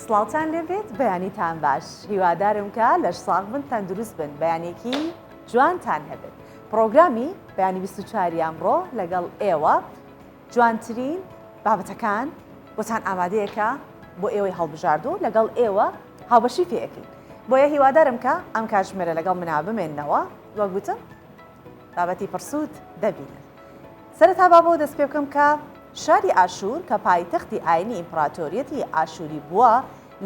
سڵاوتان لێبێت بەیانیتان باش هیوادارم کە لەش ساغ بن تەندروست بن بەیانێکی جوانتان هەبێت پڕۆگرامی بەیانی 24 ئەمڕۆ لەگەڵ ئێوە جوانترین بابەتەکان بۆتان ئامادەیەکە بۆ ئێوەی هەڵبژاردو لەگەڵ ئێوە هاوبەشی پێەکەین بۆیە هیوادارم کە ئەم کاتژمێرە لەگەڵ منا بمێننەوە وەک گوتم بابەتی پڕسوود دەبینن. سەرەتا با بەوە دەست پێ بکەم کە شاری ئاشوور کە پایتەختی ئاینی ئیمپڕاتۆریەتی ئاشووری بووە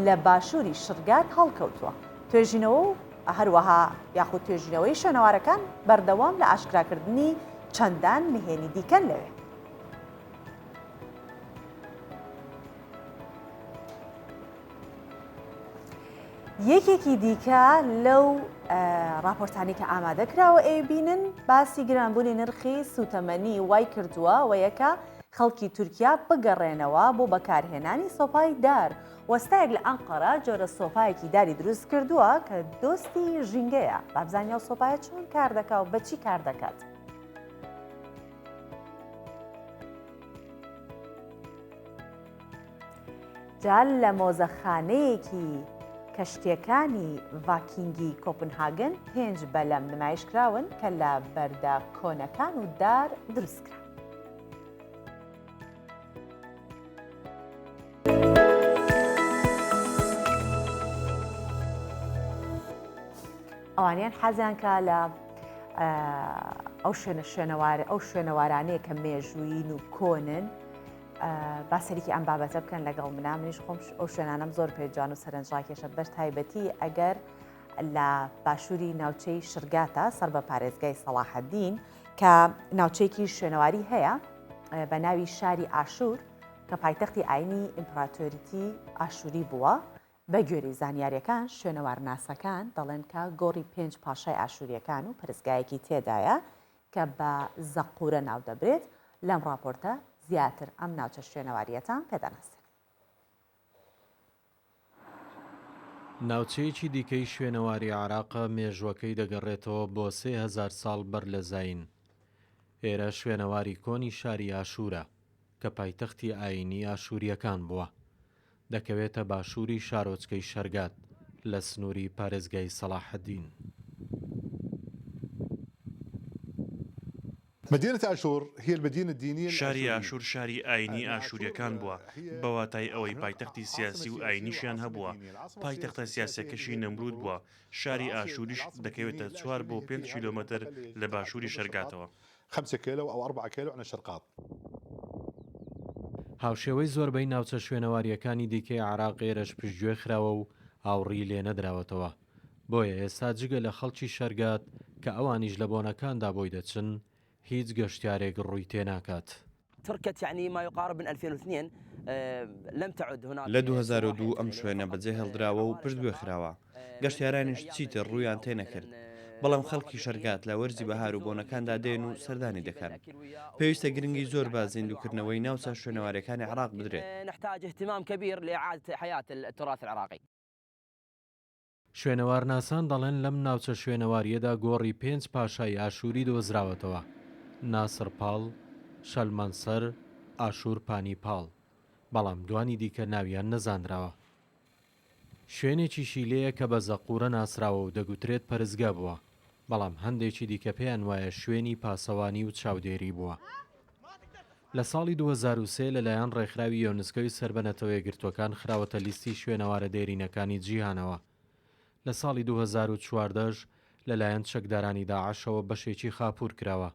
لە باشووری شرگات هەڵکەوتووە. توێژینەوە و هەروەها یاخود توێژینەوەی شوێنەوارەکان بەردەوام لە ئاشکراکردنی چەندان نهێنی دیکەن لەوێ. یەکێکی دیکە لەو راپۆرتانی کە ئامادە کراوە ئەیبینن باسی گرانبوونی نرخی سوتەمەنی وای کردووە وەیەکە خەڵکی تورکیا بگەڕێنەوە بۆ بەکارهێنانی سۆپای دار. وەستایەک لە ئەنقەرە جۆرە سۆپایەکی داری دروست کردووە کە دۆستی ژینگەیە. با بزانین ئەو سۆپایە چۆن کار دەکا و بەچی کار دەکات. جا لە مۆزەخانەیەکی کەشتییەکانی ڤاکینگی کۆپنهاگن پێنج بەلەم نمایشکراون کە لە بەردە کۆنەکان و دار دروستکراون. ئەوانیان حەزیان کە لە ئەو شوێنە شوێنەوار ئەو شوێنەوارانەیە کە مێژوویین و کۆنن با سەرێکی ئەم بابەتە بکەن لەگەڵ منا منیش خۆم ئەو شوێنانەم زۆر پێ جوان و سەرنجڕاکێشە بەر تایبەتی ئەگەر لە باشووری ناوچەی شرگاتە سەر بە پارێزگای سەڵاحەدین کە ناوچەیەکی شوێنەواری هەیە بە ناوی شاری ئاشوور کە پایتەختی ئاینی ئیمپراتۆریتی ئاشووری بووە بە گوێرەی زانیاریەکان شوێنەوارناسەکان دەڵێن کە گۆڕی پێنج پاشای ئاشووریەکان و پەرستگایەکی تێدایە کە بە زەقورە ناودەبرێت، لەم ڕاپۆرتە زیاتر ئەم ناوچە شوێنەوارییەتان پێدەناسێنم. ناوچەیەکی دیکەی شوێنەواری عێراقە مێژووەکەی دەگەڕێتەوە بۆ 3000 ساڵ بەر لە زایین. ئێرە شوێنەواری کۆنی شاری ئاشوورە کە پایتەختی ئایینی ئاشوورییەکان بووە. دەکەوێتە باشووری شارۆچکەی شەرگات لە سنووری پارێزگای سەڵاحەدین. شاری ئاشوور شاری ئایینی ئاشوورییەکان بووە، بە واتای ئەوەی پایتەختی سیاسی و ئایینیشیان هەبووە، پایتەختە سیاسییەکەشی نەمروود بووە، شاری ئاشووریش دەکەوێتە چوار بۆ پێنج کیلۆمەتر لە باشووری شەرگاتەوە. هاوشێوەی زۆربەی ناوچە شوێنەوارییەکانی دیکەی عێراق ئێرەش پشتگوێ خراوە و ئاوڕی لێ نەدراوەتەوە، بۆیە ئێستا جگە لە خەڵکی شەرگات کە ئەوانیش لە بۆنەکاندا بۆی دەچن، هیچ گەشتیارێک ڕووی تێناکات. لە 2002 ئەم شوێنە بەجێهێڵدراوە و پشتگوێ خراوە، گەشتیارانیش چیتر ڕوویان تێنەکرد، بەڵام خەڵکی شەرگات لە وەرزی بەهار و بۆنەکاندا دێن و سەردانی دەکەن. پێویستە گرنگی زۆر بە زیندووکردنەوەی ناوچە شوێنەوارییەکانی عێراق بدرێت. شوێنەوارناسان دەڵێن لەم ناوچە شوێنەوارییەدا گۆڕی پێنج پاشای ئاشووری دۆزراوەتەوە، ناسڕ پاڵ، شەلمەنسەر، ئاشوور پانی پاڵ، بەڵام دوانی دیکە ناویان نەزانراوە. شوێنێکیشی لێیە کە بە زەقورە ناسراوە و دەگوترێت پەرستگا بووە، بەڵام هەندێکی دیکە پێیان وایە شوێنی پاسەوانی و چاودێری بووە. لە ساڵی 2003 لەلایەن ڕێکخراوی یۆنسکۆی سەر بە نەتەوەیەکگرتووەکان خراوەتە لیستی شوێنەوارە دێرینەکانی جیهانەوە. لە ساڵی 2014 ش لەلایەن چەکدارانی داعشەوە بەشێکی خاپوور کراوە.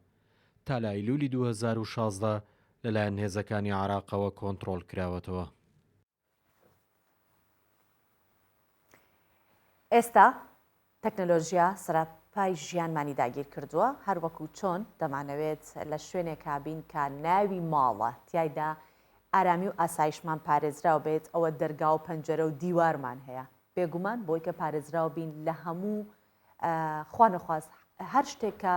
تا لە ئەیلوولی 2016 لەلایەن هێزەکانی عێراقەوە کۆنتڕۆڵ کراوەتەوە. ئێستا تەکنەلۆژیا سەراپای ژیانمانی داگیر کردووە، هەر وەکو چۆن دەمانەوێت لە شوێنێکا بین کە ناوی ماڵە، تیایدا ئارامی و ئاسایشمان پارێزراو بێت، ئەوە دەرگا و پەنجەرە و دیوارمان هەیە، بێگومان بۆی کە پارێزراو بین لە هەموو خوا نەخواست هەر شتێک کە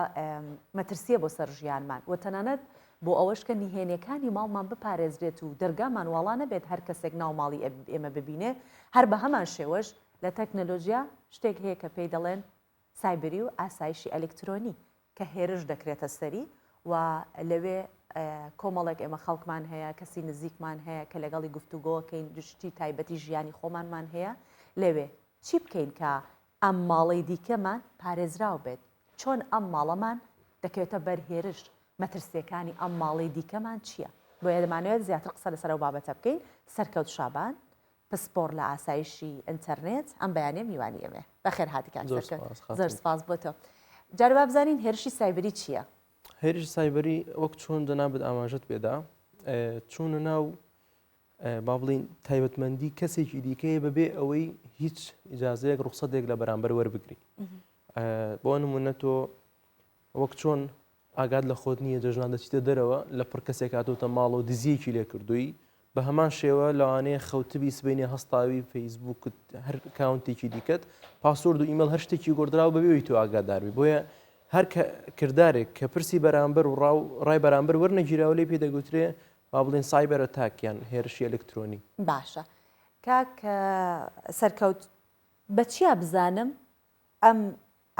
مەترسیە بۆ سەر ژیانمان و تەنانەت بۆ ئەوەش کە نهێنیەکانی ماڵمان بپارێزرێت و دەرگامان واڵا نەبێت هەر کەسێک ناو ماڵی ئێمە ببینێ هەر بە هەمان شێوەش لە تەکنەلۆجیا شتێک هەیە کە پێی دەڵێن سایبری و ئاسایشی ئەلکترۆنی کە هێرش دەکرێتە سەری و لەوێ کۆمەڵێک ئێمە خەڵکمان هەیە، کەسی نزیکمان هەیە کە لەگەڵی گفتوگۆکەین، شتی تایبەتی ژیانی خۆمانمان هەیە لەوێ. چی بکەین کە ئەم ماڵەی دیکەمان پارێزراو بێت؟ چۆن ئەم ماڵەمان دەکەوێتە بەر هێرش؟ مەترسییەکانی ئەم ماڵەی دیکەمان چییە؟ بۆیە دەمانەوێت زیاتر قسە لەسەر ئەو بابەتە بکەین. سەرکەوت شابان، پسپۆڕ لە ئاسایشی ئینتەرنێت، ئەم بەیانییە میوانی ئێمەیە. بەخێر هاتی کاک سەرکەوت. زۆر سپاس بۆ تۆ. جارێ با بزانین هێرشی سایبری چییە؟ هێرشی سایبری وەک چۆن جەنابت ئاماژەت پێدا، چوونە ناو با بڵین تایبەتمەندی کەسێکی دیکەیە بەبێ ئەوەی هیچ ئیجازەیەک ڕوخسەتێک لە بەرامبەر وەربگری. بۆ نمونە تۆ وەک چۆن ئاگات لە خۆت نییە جەژنان دەچیتە دەرەوە لە پڕ کەسێک هاتۆتە ماڵەوە دزیەکی لێ کردووی بە هەمان شێوە لەوانەیە خەوتبی سبەینێ هەستاوی فەیسبووکت هەر account ێکی دیکەت password و ئیمێڵ هەر شتێکی گۆڕدراوە بەبێ ئەوەی تۆ ئاگاداربی بۆیە هەر کردارێک کە پرسی بەرامبەر و ڕاو ڕای بەرامبەر وەرنەگیراوە لێ پێ دەگوترێ با بڵێن cyber attack یان هێرشی ئەلکترۆنی. باشە کاک سەرکەوت بە چیا بزانم ئەم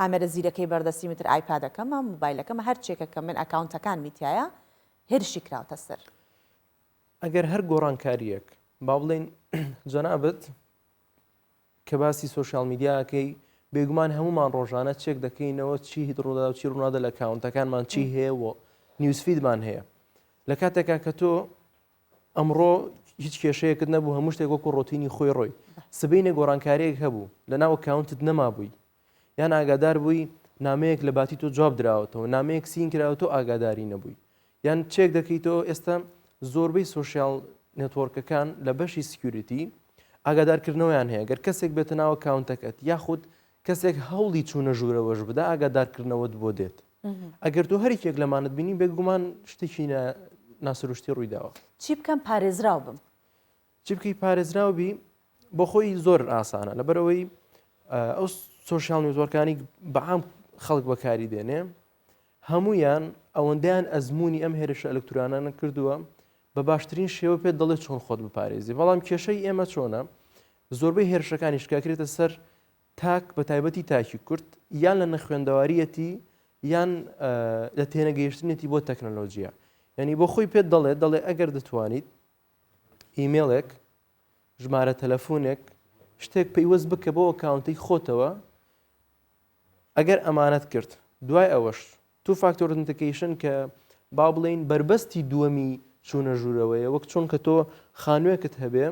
ئامێرە زیرەکەی بەردەستی متر ئایپادەکەمە موبایلەکەمە هەرچێکە کە من ئەکاونتەکانمی تایە هێرشی کراوتە سەر. ئەگەر هەر گۆڕانکارییەک با بڵێین جەنابت کە باسی social media ئەکەی بێگومان هەمومان ڕۆژانە چێک دەکەینەوە چی هیچ ڕوودادا و چی ڕوونادە لە ئەکاونتەکانمان چی هەیە و newsfeed مان هەیە لە کاتێکا کە تۆ ئەمڕۆ هیچ کێشەیەکت نەبوو هەموو شتێک وەکو ڕۆتینی خۆی ڕۆی سبینە گۆڕانکاریەک هەبوو لە ناو ئەکاونتت نەمابووی یان ئاگادار بووی نامەیەک لە باتی تۆ جواب دراوەتەوە نامەیەک seen کراوە تۆ ئاگاداری نەبووی یان چێک دەکەیتەوە ئێستا زۆربەی social network ەکان لە بەشی security ئاگادارکردنەوەیان هەیە گەر کەسێک بێتە ناو ئەکاونتەکەت یاخود کەسێک هەوڵی چوونە ژوورەوەش بدا ئاگادارکردنەوەت بۆ دێت ئەگەر تۆ هەریکێک لەمانت بینی بێگومان شتێکی ناسروشتی ڕوویداوە. چی بکەم پارێزراو بم؟ چی بکەی پارێزراو بی بۆ خۆی زۆر ئاسانە لەبەرئەوەی ئەو social network انی بەعام خەڵک بەکاری دێنێ هەمویان ئەوەندەیان ئەزمموی ئەم هێرشە ئەلکترۆنانە کردووە بە باشترین شێوە پێت دەڵێ چۆن خۆت بپارێزی بەڵام کێشەی ئێمە چۆنە زۆربەی هێرشەکانی شکاکرێتە سەر تاک بە تایبەتی تاکی کورد یان لە نەخوێندەواریەتی یان لە تێنەگەیشتنێتی بۆ تەکنەلۆجیە یعنی بۆ خۆی پێت دەڵێت دەڵێ ئەگەر دەتوانیت ئیمێڵێک، ژمارە تەلەفونێک، شتێک پەیوەست بکە بۆ ئەکاونتەی خۆتەوە، ئەگەر ئەمانەت کرد دوای ئەوەش two factor authentication کە با بڵێین بەربەستی دووەمی چوونە ژوورەوەیە وەک چۆن کە تۆ خانوویەکت هەبێ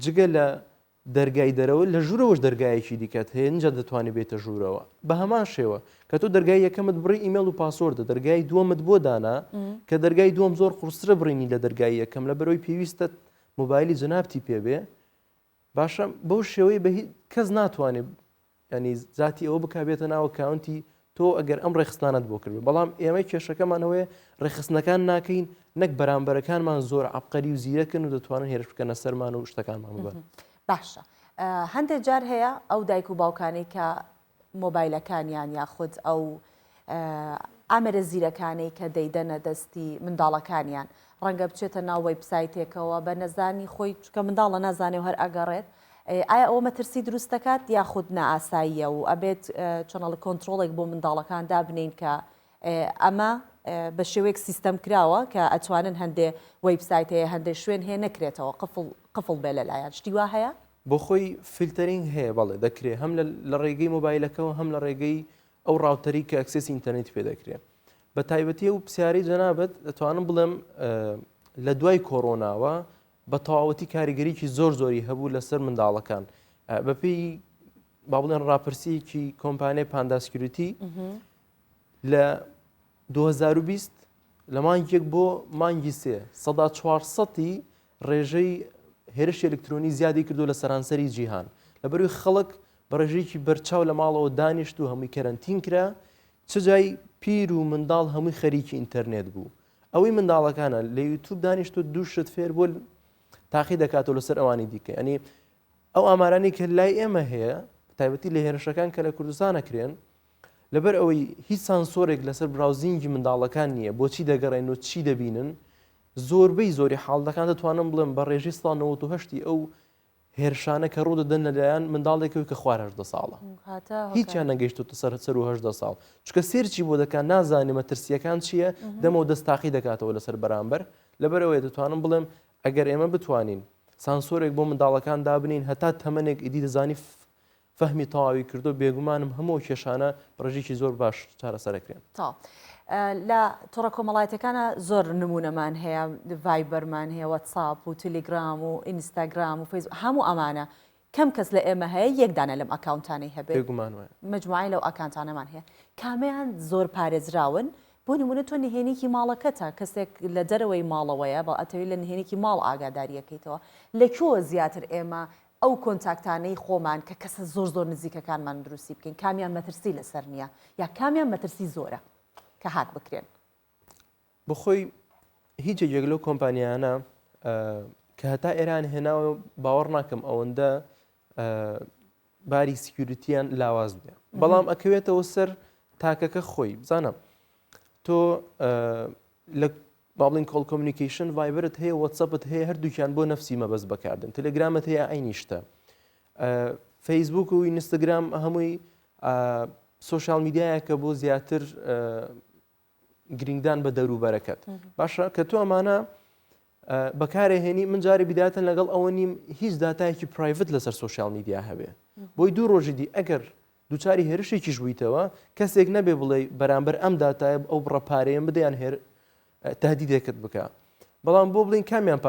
جگە لە دەرگای دەرەوە لە ژوورەوەش دەرگایەکی دیکەت هەیە ئینجا دەتوانی بێیتە ژوورەوە بە هەمان شێوە کە تۆ دەرگای یەکەمت بڕی ئیمێڵ و password ە دەرگای دووەمت بۆ دانا کە دەرگای دووەم زۆر قورسترە بڕینی لە دەرگای یەکەم لە بەرەوەی پێویستە مۆبایلی جەنابتی پێ بێ باشە بەو شێوەی بە کەس ناتوانێت ینی زاتی ئەوە بک بێتە ناو ئەکاونتی تۆ ئەگەر ئەم ڕێکخستنانەت بۆ کردبێ بەڵام ئێمە کێشەکەمان ئەوەیە ڕێکخستنەکان ناکەین نەک بەرامبەرەکانمان زۆر عەبقەری و زیرەکن و دەتوانن هێرش بکەنە سەرمان و شتەکانمان ببەن. باشە هەندێک جار هەیە ئەو دایک و باوکانەی کە مۆبایلەکانیان یاخود ئەو ئامێرە زیرەکانەی کە دەیدەنە دەستی منداڵەکانیان ڕەنگە بچێتە ناو ویبسایتێکەوە بە نەزانی خۆی چکە منداڵە نازانێ و هەر ئەگەڕێت ئایا ئەوە مەترسی دروست دەکات یاخود نائاساییە و ئەبێت چەنەڵ کۆنترۆڵێک بۆ منداڵەکان دابنێین کە ئەمە بە شێوەیەک سیستەم کراوە کە ئەتوانن هەندێ ویبسایت هەیە هەندێ شوێن هەیە نەکرێتەوە قفڵ قفڵ بێ لەلایەن شتی وا هەیە؟ بۆ خۆی filtering هەیە بەڵێ دەکرێ هەم لە ڕێگەی مۆبایلەکەوە هەم لە ڕێگەی ئەو router ی کە access ی ئینتەرنێتی پێ دەکرێ بە تایبەتی ئەو پرسیارەی جەنابت دەتوانم بڵێم لە دوای کۆرۆناوە بە تەواوەتی کاریگەریی زۆر زۆری هەبوو لەسەر منداڵەکان بەپێی با بڵێن ڕاپرسیەکی کۆمپانیای Panda Security لە 2020 لە مانگێک بۆ مانگی سێ سەدا چوارسەتی ڕێژەی هێرشی ئەلکترۆنی زیادی کردو لە سەرانسەری جیهان لەبەروی خەڵک بە ڕێژەیەکی بەرچاو لە ماڵەوە دانیشت و هەمووی کەرەنتین کرا چ جای پیر و منداڵ هەمووی خەریکی ئینتەرنێت بوو ئەوەی منداڵەکانە لە یوتوب دانیشتو دوو شت فێر بوو تاقی دەکاتەوە لەسەر ئەوانی دیکە ینی ئەو ئامارانی کە لای ئێمە هەیە تایبەتی لە هێرشەکان کە لە کوردستانە کرێن لەبەر ئەوەی هیچ سانسۆرێک لەسەر browsing ی منداڵەکان نییە بۆچی دەگەڕێن و چی دەبینن زۆربەی زۆری حاڵەتەکان دەتوانم بڵێم بە ڕێژەی 1970 ئەو هێرشانە کە ڕوودەدەن لەلایەن منداڵێکەوە کە خوار 18 ساڵە هیچیان نەگەیشتوتە سەر سەر و 18 ساڵ چکە سێرچی بۆ دەکات نازانێ مەترسیەکان چییە دەمەوە دەست تاقی دەکاتەوە لەسەر بەرامبەر لەبەرەوەی دەتوانم بڵێم ئەگەر ئێمە بتوانین سانسۆرێک بۆ منداڵەکان دابنین هەتا تەمەنێک ئیدی دەزانی فەهمی تەواوی کردو بێگومانم هەموو ئەو کێشانە بە ڕێژەیەکی زۆر باش چارەسەرەکرێن. تەواو. لە تۆڕە کۆمەڵایەتیەکانا زۆر نمونەمان هەیە ڤایبەرمان هەیە وەتساپ و تلیگرام و ئینستاگرام و فەیسبوک هەموو ئەمانە کەم کەس لە ئێمە هەیە یەک دانە لەم ئەکاونتانەی هەبێت بێگومان وایە. مەجموعەی لەو ئەکانتانەمان هەیە کامەیان زۆر پارێزراون بۆ نمونە تۆ نهێنیکی ماڵەکەتە کەسێک لە دەرەوەی ماڵەوەیە بەڵ ئەتەوێت لە نهێنیکی ماڵ ئاگاداریەکەیتەوە لە کوێوە زیاتر ئێمە ئەو کۆنتاکتانەی خۆمان کە کەسە زۆر زۆر نزیکەکانمان دروستی بکەین کامیان مەترسی لەسەر نییە یا کامیان مەترسی زۆرە کە هاک بکرێن؟ بەخۆی هیچ یەکێک لەو کۆمپانیانە کە هەتا ئێران هێناوە باوەڕ ناکەم ئەوەندە باری security یان لاواز بێ بەڵام ئەکەوێتەوە سەر تاکەکە خۆی بزانە تۆ لە با بڵێین call communication ڤایبەرت هەیە وەتسەپت هەیە هەردووکیان بۆ نەفسی مەبەست بەکاردێن تەلەگرامت هەیە عەینی شتە فەیسبوک و ئینستاگرام هەمووی سۆشیال میدیایەکە بۆ زیاتر گرنگدان بە دەوروبەرەکەت باشە کە تۆ ئەمانە بەکارێهێنی من جارێ بیداتن لەگەڵ ئەوە نیم هیچ داتایەکی private لەسەر سۆشیال میدیا هەبێ بۆی دوو ڕۆژی دی ئەگەر دووچاری هێرشێکیش بوویتەوە کەسێک نەبێ بڵێ بەرامبەر ئەم داتایە ئەو بڕە پارەیەم بدە یان هێر تهدیدێکت بکە بەڵام بۆ بڵین کامیان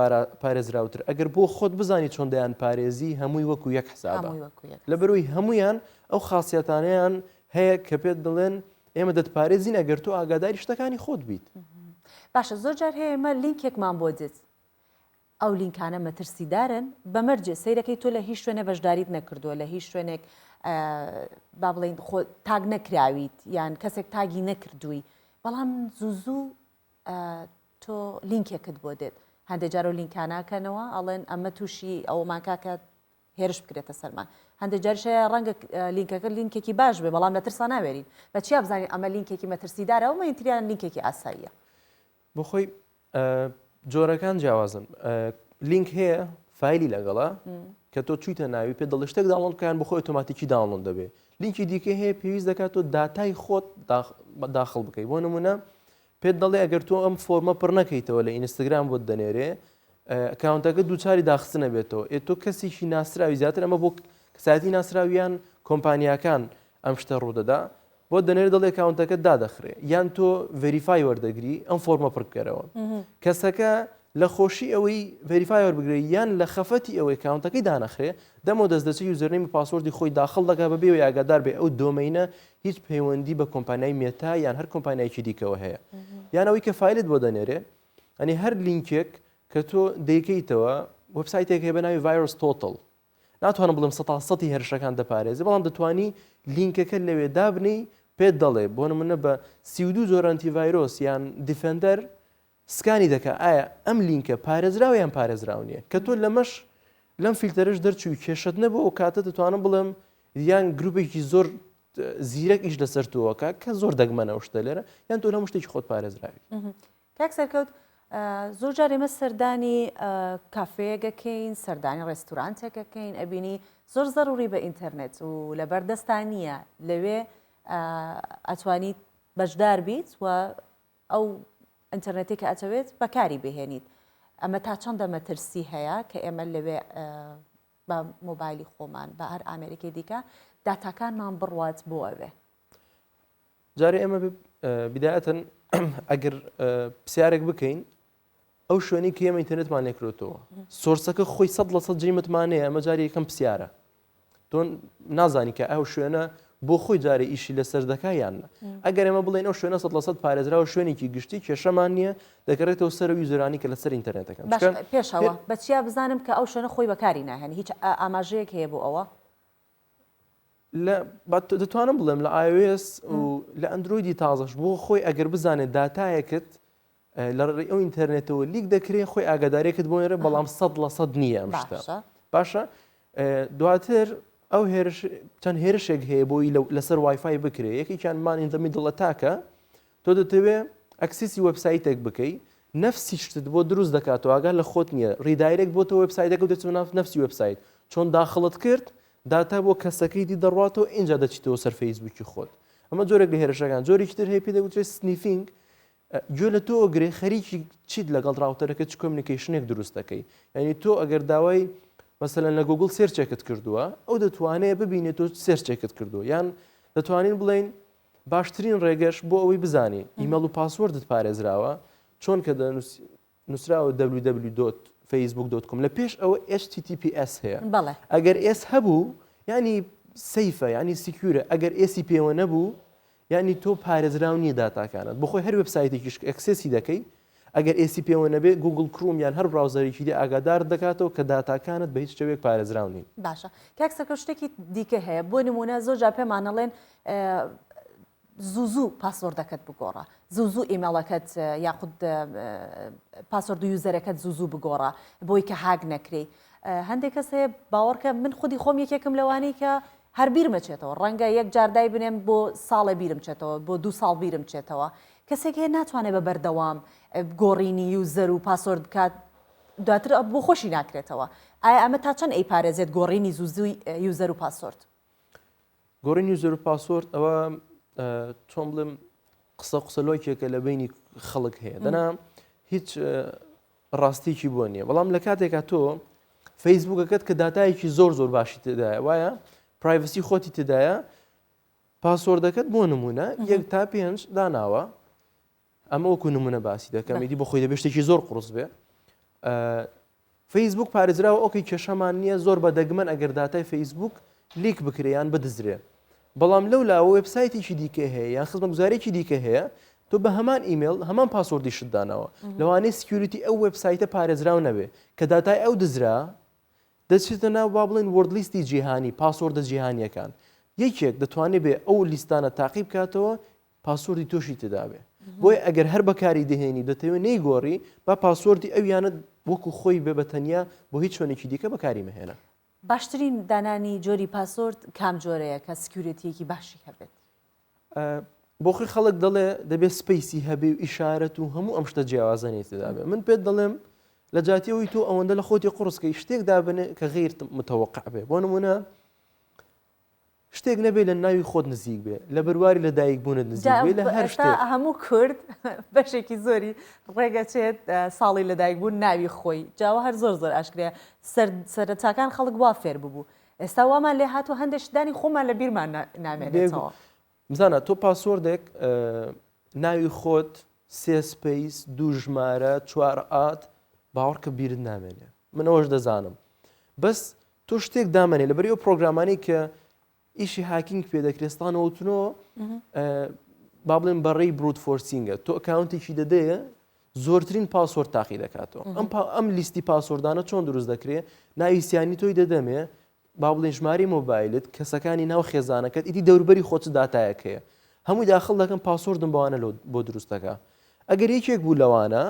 پارێزراوتر ئەگەر بۆ خۆت بزانی چۆن دەیان پارێزی هەمووی وەکو یەک حسابە لەبەرەوەی هەمویان ئەو خاصیەتانەیان هەیە کە پێت دەڵێن ئێمە دەتپارێزین ئەگەر تۆ ئاگاداری شتەکانی خۆت بیت. باشە زۆر جار هەیە ئێمە لینکێکمان بۆ دێت ئەو لینکانە مەترسیدارن بە مەرجێ سەیرەکەی تۆ لە هیچ شوێنێ بەشداریت نەکردووە لە هیچ شوێنێک با بڵین خۆ tag نەکراویت یان کەسێک tag ی نەکردووی بەڵام زوو زوو تۆ لینکێکت بۆ دێت هەندێک جارۆ لینکاناکەنەوە ئەڵێن ئەمە تووشی ئەومان کاکە هێرش بکرێتە سەرمان. هەندێک جاریش هەیە ڕەنگە لینکەکە لینکێکی باش بێ بەڵام لە ترسا ناوێرین. بە چیا بزانین ئەمە لینکێکی مەترسیدارە و مەینتریان لینکێکی ئاساییە؟ بۆ خۆی جۆرەکان جیاوازن. لینک هەیە فایلی لەگەڵە کە تۆ چوویتە ناوی پێ دەڵێ شتێک داونلۆد بکەیان بۆ خۆی ئۆتۆماتیکی داونلۆد دەبێ. لینکی دیکە هەیە پێویست دەکات تۆ داتای خۆت داخڵ بکەیت. بۆ نمونە پێت دەڵێ ئەگەر تۆ ئەم فۆرمە پڕ نەکەیتەوە لە ئینستاگرام بۆت دەنێرێ ئەکاونتەکە دووچاری داخستنە بێتەوە ئێ تۆ کەسێکی ناسراوی زیاتر ئەمە بۆ کەسایەتی ناسراویان کۆمپانیاکان ئەم شتە ڕوودەدا بۆ دەنێر دەڵێ ئەکاونتەکە دادەخرێ یان تۆ verify وەردەگری ئەم فۆرمە پڕ بکەرەوە کەسەکە لە خۆشی ئەوەی verify وەربگرێ یان لە خەفەتی ئەوەی ئەکاونتەکەی دانەخرێ دەمەوە دەست دەچێت username و password ی خۆی داخڵ دەکات بەبێ ئەوەی ئاگادار بێ ئەو domain ە هیچ پەیوەندی بە کۆمپانیای مێتا یان هەر کۆمپانیایەکی دیکەوە هەیە یان ئەوەی کە فایلت بۆ دەنێرێ ئەنی هەر لینکێک کە تۆ دەیکەیتەوە وبسایتێک هەیە بە ناوی VirusTotal ناتوانم بڵێم سەتا سەتی هێرشەکان دەپارێزێ بەڵام دەتوانی لینکەکە لەوێ دابنێی پێت دەڵێ بۆ نمونە بە 32 جۆر ئەنتی ڤایرۆس یان Defender scan ی دەکا ئایا ئەم لینکە پارێزراوە یان پارێزراو نییە کە تۆ لەمەش لەم فیلتەرەش دەرچووی کێشەت نەبوو ئەو کاتە دەتوانم بڵێم یان گروپێکی زۆر زیرەک ئیش لەسەر تۆوەکە کە زۆر دەگمەنە ئەو شتە لێرە یان تۆ لە هەموو شتێکی خۆت پارێزراوی. کاک سەرکەوت زۆر جار ئێمە سەردانی کافێیەک ئەکەین سەردانی ڕێستورانتێک ئەکەین ئەبینی زۆر زەروری بە ئینتەرنێت و لەبەر دەستان نییە لەوێ ئەتوانیت بەشدار بیت و ئەو ئینتەرنێتەی کە ئەتەوێت بەکاری بهێنیت ئەمە تا چەندە مەترسی هەیە کە ئێمە لەوێ بە مۆبایلی خۆمان بە هەر ئامێرێکی دیکە داتاکانمان بڕوات بۆ ئەوێ؟ جارێ ئێمە بدایەتەن ئەگەر پرسیارێک بکەین ئەو شوێنی کە ئێمە ئینتەرنێتمان لێکرێتەوە source ەکە خۆی 100% جێی متمانەیە ئەمە جاری یەکەم پرسیارە تۆ نازانی کە ئەو شوێنە بۆ خۆی جارێ ئیشی لەسەر دەکا یان نە ئەگەر ئێمە بڵێن ئەو شوێنە 100% پارێزراوە شوێنێکی گشتی کێشەمان نییە دەگەڕێتەوە سەر user انی کە لەسەر ئینتەرنێتەکەن پێشەوە بە چیا بزانم کە ئەو شوێنە خۆی بەکاری ناهێنێ هیچ ئاماژەیەک هەیە بۆ ئەوە؟ لە دەتوانم بڵێم لە iOS و لە ئەندرۆیدی تازەش بۆ خۆی ئەگەر بزانێت داتایەکت لە ڕێی ئەو ئینتەرنێتەوە leak دەکرێ خۆی ئاگادارێکت بۆ نێرێ بەڵام 100% نییە ئەم شتە باشە دواتر ئەو هێرش چەند هێرشێک هەیە بۆی لەسەر وایفای بکرێ یەکێکیان man in the middle attack ە تۆ دەتەوێ access ی وێبسایتێک بکەی نەفسی شتت بۆ دروست دەکاتەوە ئاگا لە خۆت نییە redirect بۆ تۆ وێبسایتەکە و دەچمە ناو نەفسی وێبسایت. چۆن داخڵت کرد داتا بۆ کەسەکەی دی دەڕاتەوە ئینجا دەچیتەوە سەر فەیسبووکی خۆت ئەمە جۆرێک لە هێرشەکان جۆرێکی تر هەیە پێ دەگوترێت sniffing گوێ لە تۆ ئەگرێ خەریکی چیت لەگەڵ router ەکە چ communication ێک دروست دەکەی یعنی تۆ ئەگەر داوای مەسەلەن لە گوگل search ێکت کردووە ئەو دەتوانێت ببینێت تۆ search ێکت کردووە یان دەتوانین بڵین باشترین ڕێگەش بۆ ئەوەی بزانی ئیمێڵ و password ت پارێزراوە چۆن کە نووسراوە www.facebook.com لە پێش ئەوە HTTPS هەیە ئەگەر S هەبوو ینی safe ە ینی secure ە ئەگەر S ی پێوە نەبوو یانی تۆ پارێزراو نییە داتاکانت بۆخۆی هەر وێبسایتێکیش access ی دەکەی ئەگەر S ی پێوە نەبێ گوگل کروم یان هەر browser ێکی دی ئاگادارت دەکاتەوە کە داتاکانت بە هیچ شێوەیەک پارێزراو نین. باشە کاک سەرکەوت شتێکی دیکە هەیە بۆ نمونە زۆر جار پێمان ئەڵێن زوو زوو password ەکەت بگۆڕە زوو زوو ئیمێڵەکەت یاخود password و user ەکەت زوو زوو بگۆڕە بۆی کە هاک نەکرێی هەندێک کەس هەیە باوەڕکە من خودی خۆم یەکێکم لەوانەی کە هەر بیرم ئەچێتەوە ڕەنگە یەک جار دایبنێم بۆ ساڵێ بیرم چێتەوە بۆ دوو ساڵ بیرم چێتەوە کەسێک هەیە ناتوانێت بە بەردەوام گۆڕینی user و password بکات دواتر بۆ خۆشی ناکرێتەوە ئایا ئەمە تا چەند ئەیپارێزێت گۆڕینی زوو user و password؟ گۆڕین user و password ئەوە چۆن بڵێم قسە قسەلۆکێکە لە بینی خەڵک هەیە دەنا هیچ ڕاستیکی بۆ نییە بەڵام لە کاتێکا تۆ فەیسبوکەکەت کە داتایەکی زۆر زۆر باشی تێدایە وایە privacy خۆتی تێدایە password ەکەت بۆ نمونە یەک تا پێنج داناوە ئەمە وەکو نمونە باسی دەکەم ئیدی بۆ خۆی دەبێت شتێکی زۆر قڕس بێ فەیسبوک پارێزراوە okay کێشەمان نییە زۆر بە دەگمەن ئەگەر داتای فەیسبوک leak بکرێ یان بدزرێ بەڵام لەو لاوە وێبسایتێکی دیکە هەیە یان خزمەتگوزارێکی دیکە هەیە تۆ بە هەمان ئیمێل هەمان password یشت داناوە لەوانەیە security ئەو وێبسایتە پارێزراو نەبێ کە داتای ئەو دزرا دەچێتە ناو با بڵێن word list ی جیهانی password ە جیهانیەکان یەکێک دەتوانێت بێ ئەو لیستانە تاقی بکاتەوە password ی تۆشی تێدابێ بۆیە ئەگەر هەر بەکاری دەهێنی دەتەوێت نەیگۆڕی با password ی ئەویانت وەکو خۆی بێ بە تەنیا بۆ هیچ شوێنێکی دیکە بەکاری مەهێنە. باشترین دانانی جۆری password کام جۆرەیە کە security یەکی باشی هەبێت؟ بۆخۆی خەڵک دەڵێ دەبێ space ی هەبێ و ئیشارەت و هەموو ئەم شتە جیاوازانەی تێدا بێ من پێت دەڵێم لە جیاتی ئەوەی تۆ ئەوەندە لە خۆتی قوڕسکەی شتێک دابنێ کە غیر متوقع بێ بۆ نمونە شتێک نەبێ لە ناوی خۆت نزیک بێ لە بەرواری لە دایک بوونت نزیک بێ لە هەر شتێک. هەموو کورد بەشێکی زۆری ڕێگەچێت ساڵی لەدایک بوون ناوی خۆی جاوە هەر زۆر زۆر ئاشکرایە سەرەتاکان خەڵک وا فێر ببوو ئێستا وامان لێ هاتووە هەندێک شتدانی خۆمان لە بیرمان نامێنێتەوە. بزانە تۆ password ێک ناوی خۆت سێ space دوو ژمارە چوار at باوەڕکە بیرت نامێنێ من ئەوەش دەزانم بەس تۆ شتێک دامەنێ لەبەری ئەو پرۆگرامانەی کە ئیشی hacking پێ دەکرێت ستانەوە تونۆ با بڵێن بەڕێی brute forcing ە تۆ account ێکی دەدەیە زۆرترین password تاقی دەکاتەوە ئەم ئەم لیستی password انە چۆن دروست دەکرێت ناوی سیانی تۆی دەدەمێ با بڵێن ژماری مۆبایلت کەسەکانی ناو خێزانەکەت ئیدی دەوربەری خۆت داتایەک هەیە هەمووی داخل دەکەم password م بەوانە بۆ دروست دەکا ئەگەر یەکێک بوو لەوانە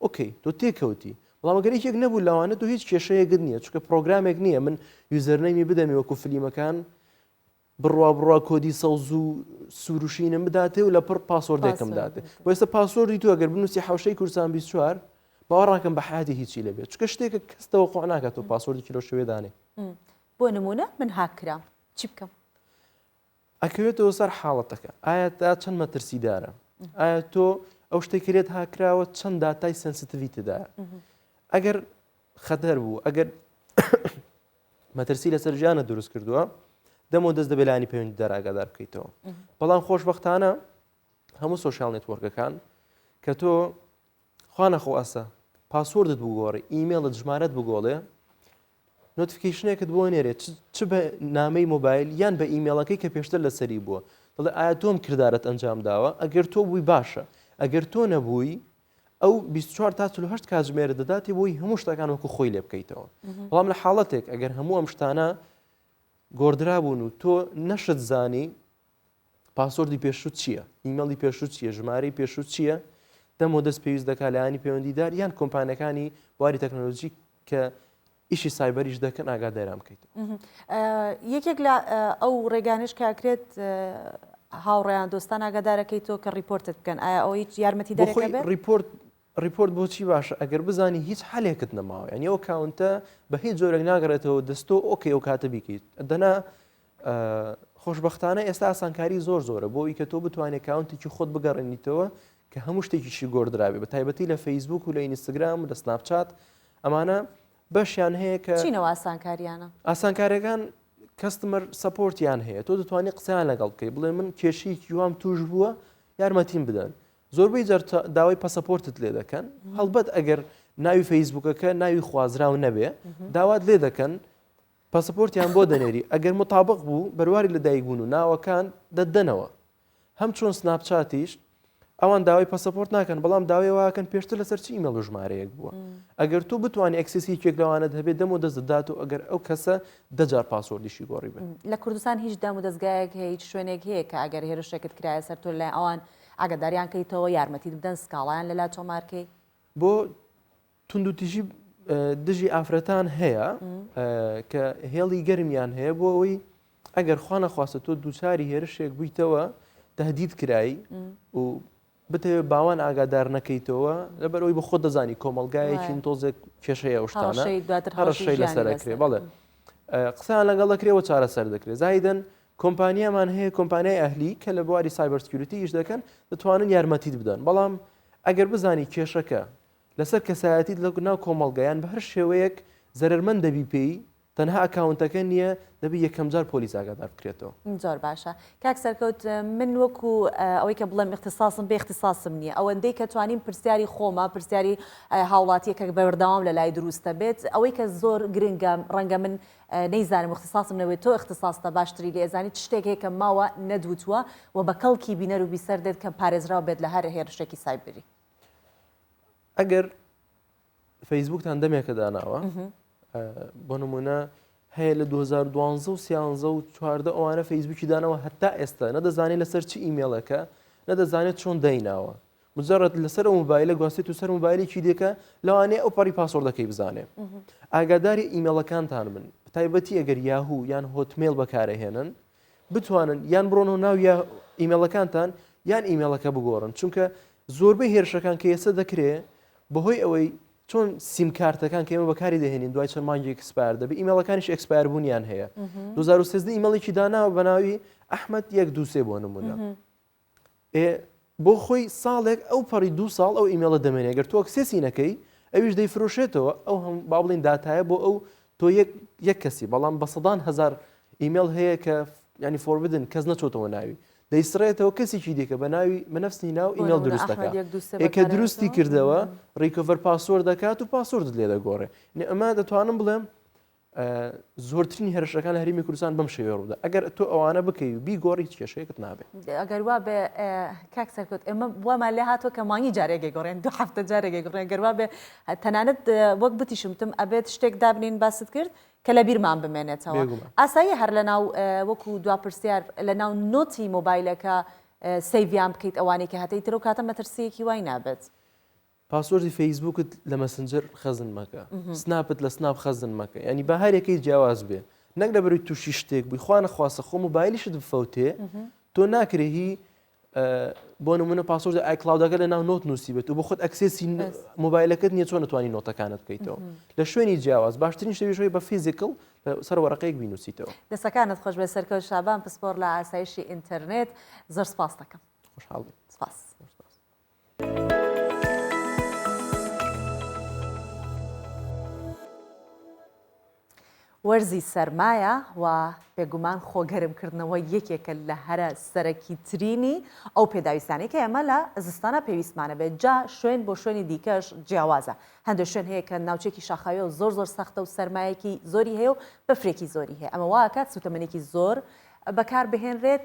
okay تۆ تێکەوتی بەڵام گەر یەکێک نەبوو لەوانە تۆ هیچ کێشەیەکت نییە چونکە پرۆگرامێک نییە من username ی بدەمی وەکو فلیمەکان بڕوا بڕوا کۆدی سەوز و سوروشینم بداتێ و لە پڕ password ێکم داتێ بۆ ئێستا password ی تۆ ئەگەر بنووسی حوشەی کوردستان 24 باوەڕاکەم بە حیاتی هیچی لەبێت چونکە شتێکە کەس تەوەقع ناکات تۆ password ێکی لەو شێوەیە دانێ بۆ نمونە من هاک کرام چی بکەم؟ ئەکەوێتەوە سەر حاڵەتەکە ئایا تا چەند مەترسیدارە ئایا تۆ ئەو شتێک کرێت هاکراوە چەند داتای sensitive ی تێدایە ئەگەر خەتەر بوو ئەگەر مەترسی لەسەر ژیانە دروست کردووە دەمەوە دەست دەبێت لانی پەیوەندیدار ئاگادار بکەیتەوە بەڵام خۆشببختانە هەموو social network ەکان کە تۆ خوانەخواستە password ت بگۆڕی ئیمێڵت ژمارەت بگۆڵێ notification ێکت بۆ نێرێت چ بە نامەی مۆبایل یان بە ئیمێڵەکەی کە پێشتر لەسەری بووە دەڵێ ئایا تۆم کردارت ئەنجام داوە ئەگەر تۆ بووی باشە ئەگەر تۆ نەبووی ئەو 24 تا 48 کاتژمێرە دەداتێ بۆی هەموو شتەکان وەکو خۆی لێ بکەیتەوە بەڵام لە حاڵەتێک ئەگەر هەموو ئەم شتانە گۆڕدرابوون و تۆ نەشت زانی password ی پێشوو چییە ئیمێڵی پێشوو چییە ژمارەی پێشوو چییە دەم و دەست پێویست دەکات لایەنی پەیوەندیدار یان کۆمپانیەکانی بواری تەکنەلۆژی کە ئیشی سایبەریش دەکەن ئاگاداران بکەیت. یەکێک لە ئەو ڕێگانش کە ئەکرێت هاوڕێیان دۆستان ئاگادارەکەی تۆ کە report ت بکەن ئایا ئەوە هیچ یارمەتی دەرەکە بێت؟ report. report بۆچی باشە ئەگەر بزانی هیچ حەلێکت نەماوە یعنی ئەو account ە بە هیچ جۆرێک ناگەڕێتەوە دەستۆ okay ئەو کاتە بیکەیت دەنا خۆشببختانە ئێستا ئاسانکاری زۆر زۆرە بۆ ئەوی کە تۆ بتوانێت account ێکی خۆت بگەڕێنیتەوە کە هەموو شتێکیشی گۆڕدرابێ بە تایبەتی لە فەیسبوک و لە ئینستاگرام و لە سناپچات ئەمانە بەشیان هەیە کە چینەوە ئاسانکاریانە؟ ئاسانکاریەکان customer support یان هەیە تۆ دەتوانانی قسەیان لەگەڵ بکەی بڵێ من کێشەیەکی وام توش بووە یارمەتیم بدەن زۆربەی جار داوای پەسەپۆرتت لێ دەکەن هەڵبەت ئەگەر ناوی فەیسبوکەکە ناوی خوازراو نەبێ داوات لێ دەکەن پەسەپۆرتیان بۆ دەنێری ئەگەر مطابق بوو بەرواری لەدایک بوون و ناوەکان دەدەنەوە هەم چۆن سناپچاتیش ئەوان داوای پەسەپۆرت ناکەن بەڵام داوای واکەن پێشتر لەسەر چی ئیمێڵ و ژمارەیەک بووە ئەگەر تۆ بتوانانی access ی یەکێک لەوانەت هەبێت دەم و دەست دەدات و ئەگەر ئەو کەسە دەجار password یشی گۆڕی بێت. لە کوردستان هیچ دام و دەزگایەک هەیە هیچ شوێنێک هەیە کە ئەگەر هێرشێکت کرایە سەر تۆ لەلای ئەوان ئاگاداریان کەیتەوە یارمەتیت بدەن سکاڵایان لەلا تۆمار کەی؟ بۆ توندوتیژی دژی ئافرەتان هەیە کە هێڵی گەرمیان هەیە بۆ ئەوەی ئەگەر خوا نەخواستە تۆ دووچاری هێرشێک بوویتەوە تهدید کرای و بتەوێت باوان ئاگادار نەکەیتەوە لەبەر ئەوی بە خۆت دەزانی کۆمەلگایەکین تۆزێک کێشەیە ئەو شتانە هەڕەشەی لەسەر ئەکرێ بەڵێ قسەیان لەگەڵ دەکرێ و چارەسەر دەکرێت زایدن کۆمپانیامان هەیە کۆمپانیای ئەهلی کە لە بواری cyber security ئیش دەکەن دەتوانن یارمەتیت بدەن بەڵام ئەگەر بزانی کێشەکە لەسەر کەسایەتیت لە ناو کۆمەڵگە یان بە هەر شێوەیەک زەرەرمەند دەبی پێی تەنها account ەکە نییە دەبی یەکەمجار پۆلیس ئاگادار بکرێتەوە. زۆر باشە کاک سەرکەوت من وەکو ئەوەی کە بڵێم ئیختیساسم بێ ئیختیساسم نییە ئەوەندەی کە توانیم پرسیاری خۆمە پرسیاری هاوڵاتیەکە بەردەوام لە لای دروستە بێت ئەوەی کە زۆر گرنگە ڕەنگە من نەیزانم اختصاصم نەبێت تۆ اختصاصتە باشتری لێ ئەزانی چ شتێک هەیە کە ماوە نەدوتووە و بە کەڵکی بینەر و بیسەر دێت کە پارێزراو بێت لە هەر هێرشێکی سایبری. ئەگەر فەیسبوکتان دەمێکە داناوە بۆ نمونە هەیە لە 2012 و 13 و 14 ئەوانە فەیسبوکی دانەوە هەتا ئێستا نەدەزانێت لەسەر چ ئیمێڵەکە نەدەزانێت چۆن دایناوە مجرد لەسەر ئەو مۆبایلە گواستێت و سەر مۆبایلێکی دیکە لەوانەیە ئەو پەڕی password ەکەی بزانێ ئاگاداری ئیمێڵەکانتان بن تایبەتی ئەگەر یاهوو یان هۆتمێل بەکارەهێنن بتوانن یان بڕۆنەوە ناو یا ئیمێڵەکانتان یان ئیمێڵەکە بگۆڕن چونکە زۆربەی هێرشەکان کە ئێستا دەکرێ بەهۆی ئەوەی چۆن سیم کارتەکان کە ئێمە بەکاری دەهێنین دوای چەند مانگێک expire دەبێ ئیمێڵەکانیش expire بوونیان هەیە 2013 ئیمێڵێکی داناوە بە ناوی ئەحمد یەک دوو سێ بۆ نمونە ئێ بۆ خۆی ساڵێک ئەو پەڕی دوو ساڵ ئەو ئیمێڵە دەمێنێ گەر تۆ access ی نەکەی ئەویش دەیفرۆشێتەوە ئەو هەم با بڵین داتایە بۆ ئەو تۆ یەک یەک کەسی بەڵام بە سەدان هەزار ئیمێڵ هەیە کە ینی forbidden کەس نەچۆتەوە ناوی دەیسڕێتەوە کەسێکی دیکە بە ناوی بەنفسی ناو ئیمێڵ دروست دەکات کە دروستی کردەوە recover password دەکات و password ت لێ دەگۆڕێ ئەمە دەتوانم بڵێم زۆرترین هێرشەکان لە هەرێمی کوردستان بەم شێوەیە ڕوودا ئەگەر تۆ ئەوانە بکەی و بیگۆڕی هیچ کێشەیەکت نابێت. ئەگەر وا بێ کاک سەرکەوت ئێمە وامان لێ هاتووە کە مانگی جارێک گۆڕێن دو هەفتە جارێک گۆڕێن گەر وا بێ تەنانەت وەک بتیشم وتم ئەبێت شتێک دابنین باست کرد کە لە بیرمان بمێنێتەوە ئاسایی هەر لە ناو وەکو دوا پرسیار لە ناو note ی مۆبایلەکە save یان بکەیت ئەوانەی کە هەتە ئیتر ئەو کاتە مەترسییەکی وای نابێت. password ی فەیسبووکت لە مەسنجەر خەزن مەکە سناپت لە سناپ خەزن مەکە ینی با هەرێکەی جیاواز بێ نەک لە بەروی تووشی شتێک بووی خوا نەخواستە خۆ مۆبایلیشت بفەوتێ تۆ ناکرێ هی بۆ نمونە password ی iCloud ەکە لە ناو note نووسی بێت و بۆ خۆت access ی مۆبایلەکەت نییە چۆن نتوانانی note ەکانت بکەیتەوە لە شوێنی جیاواز باشترین شتەویشەوەی بە physical سەر وەرەقەیەک بینوسیتەوە. دەستەکانت خۆش بێت سەرکەوت شابان پسپۆڕ لە ئاسایشی ئینتەرنێت زۆر سپاست دەکەم. خۆشحاڵ بین. سپاس. وەرزی سەرمایە و بێگومان خۆگەرمکردنەوە یەکێکە لە هەرە سەرەکیترینی ئەو پێداویستانەی کە ئێمە لە زستانە پێویستمانە بێت جا شوێن بۆ شوێنی دیکەش جیاوازە هەندێک شوێن هەیە کە ناوچێکی شاخاویە و زۆر زۆر سەختە و سەرمایەکی زۆری هەیە و بەفرێکی زۆری هەیە ئەمە واکات سوتەمەنێکی زۆر بەکار بهێنرێت،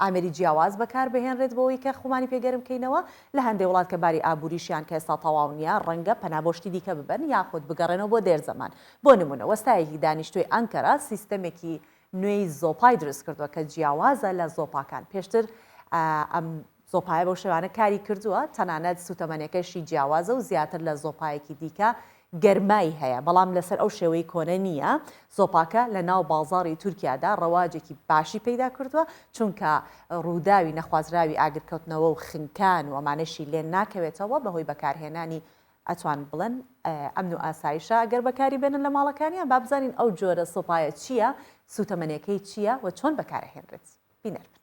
ئامێری جیاواز بەکار بهێنرێت بۆ ئەوەی کە خۆمانی پێ گەرم کەینەوە، لە هەندێ وڵات کە باری ئابووریشیان کە ئێستا تەواو نییە ڕەنگە پەنا بۆ شتی دیکە ببەن یاخود بگەڕێنەوە بۆ دێر زەمان. بۆ نموونە وەستایەکی دانیشتووی ئەنکەرە سیستەمێکی نوێی زۆپای دروست کردووە کە جیاوازە لە زۆپاکان. پێشتر ئەم زۆپایە بەو شێوانە کاری کردووە، تەنانەت سووتەمەنیەکەشی جیاوازە و زیاتر لە زۆپایەکی دیکە. گەرمای هەیە، بەڵام لەسەر ئەو شێوەی کۆنە نییە، زۆپاکە لە ناو بازاڕی تورکیادا ڕەواجێکی باشی پەیدا کردووە، چونکە ڕووداوی نەخوازراوی ئاگرکەوتنەوە و خنکان و ئەمانەشی لێ ناکەوێتەوە بەهۆی بەکارهێنانی ئەتوان بڵێن ئەمن و ئاسایشە ئەگەر بەکاری بێنن لە ماڵەکانیان، با بزانین ئەو جۆرە سۆپایە چییە، سووتەمەنیەکەی چییە و چۆن بەکارئەهێنرێت. بینەر بن.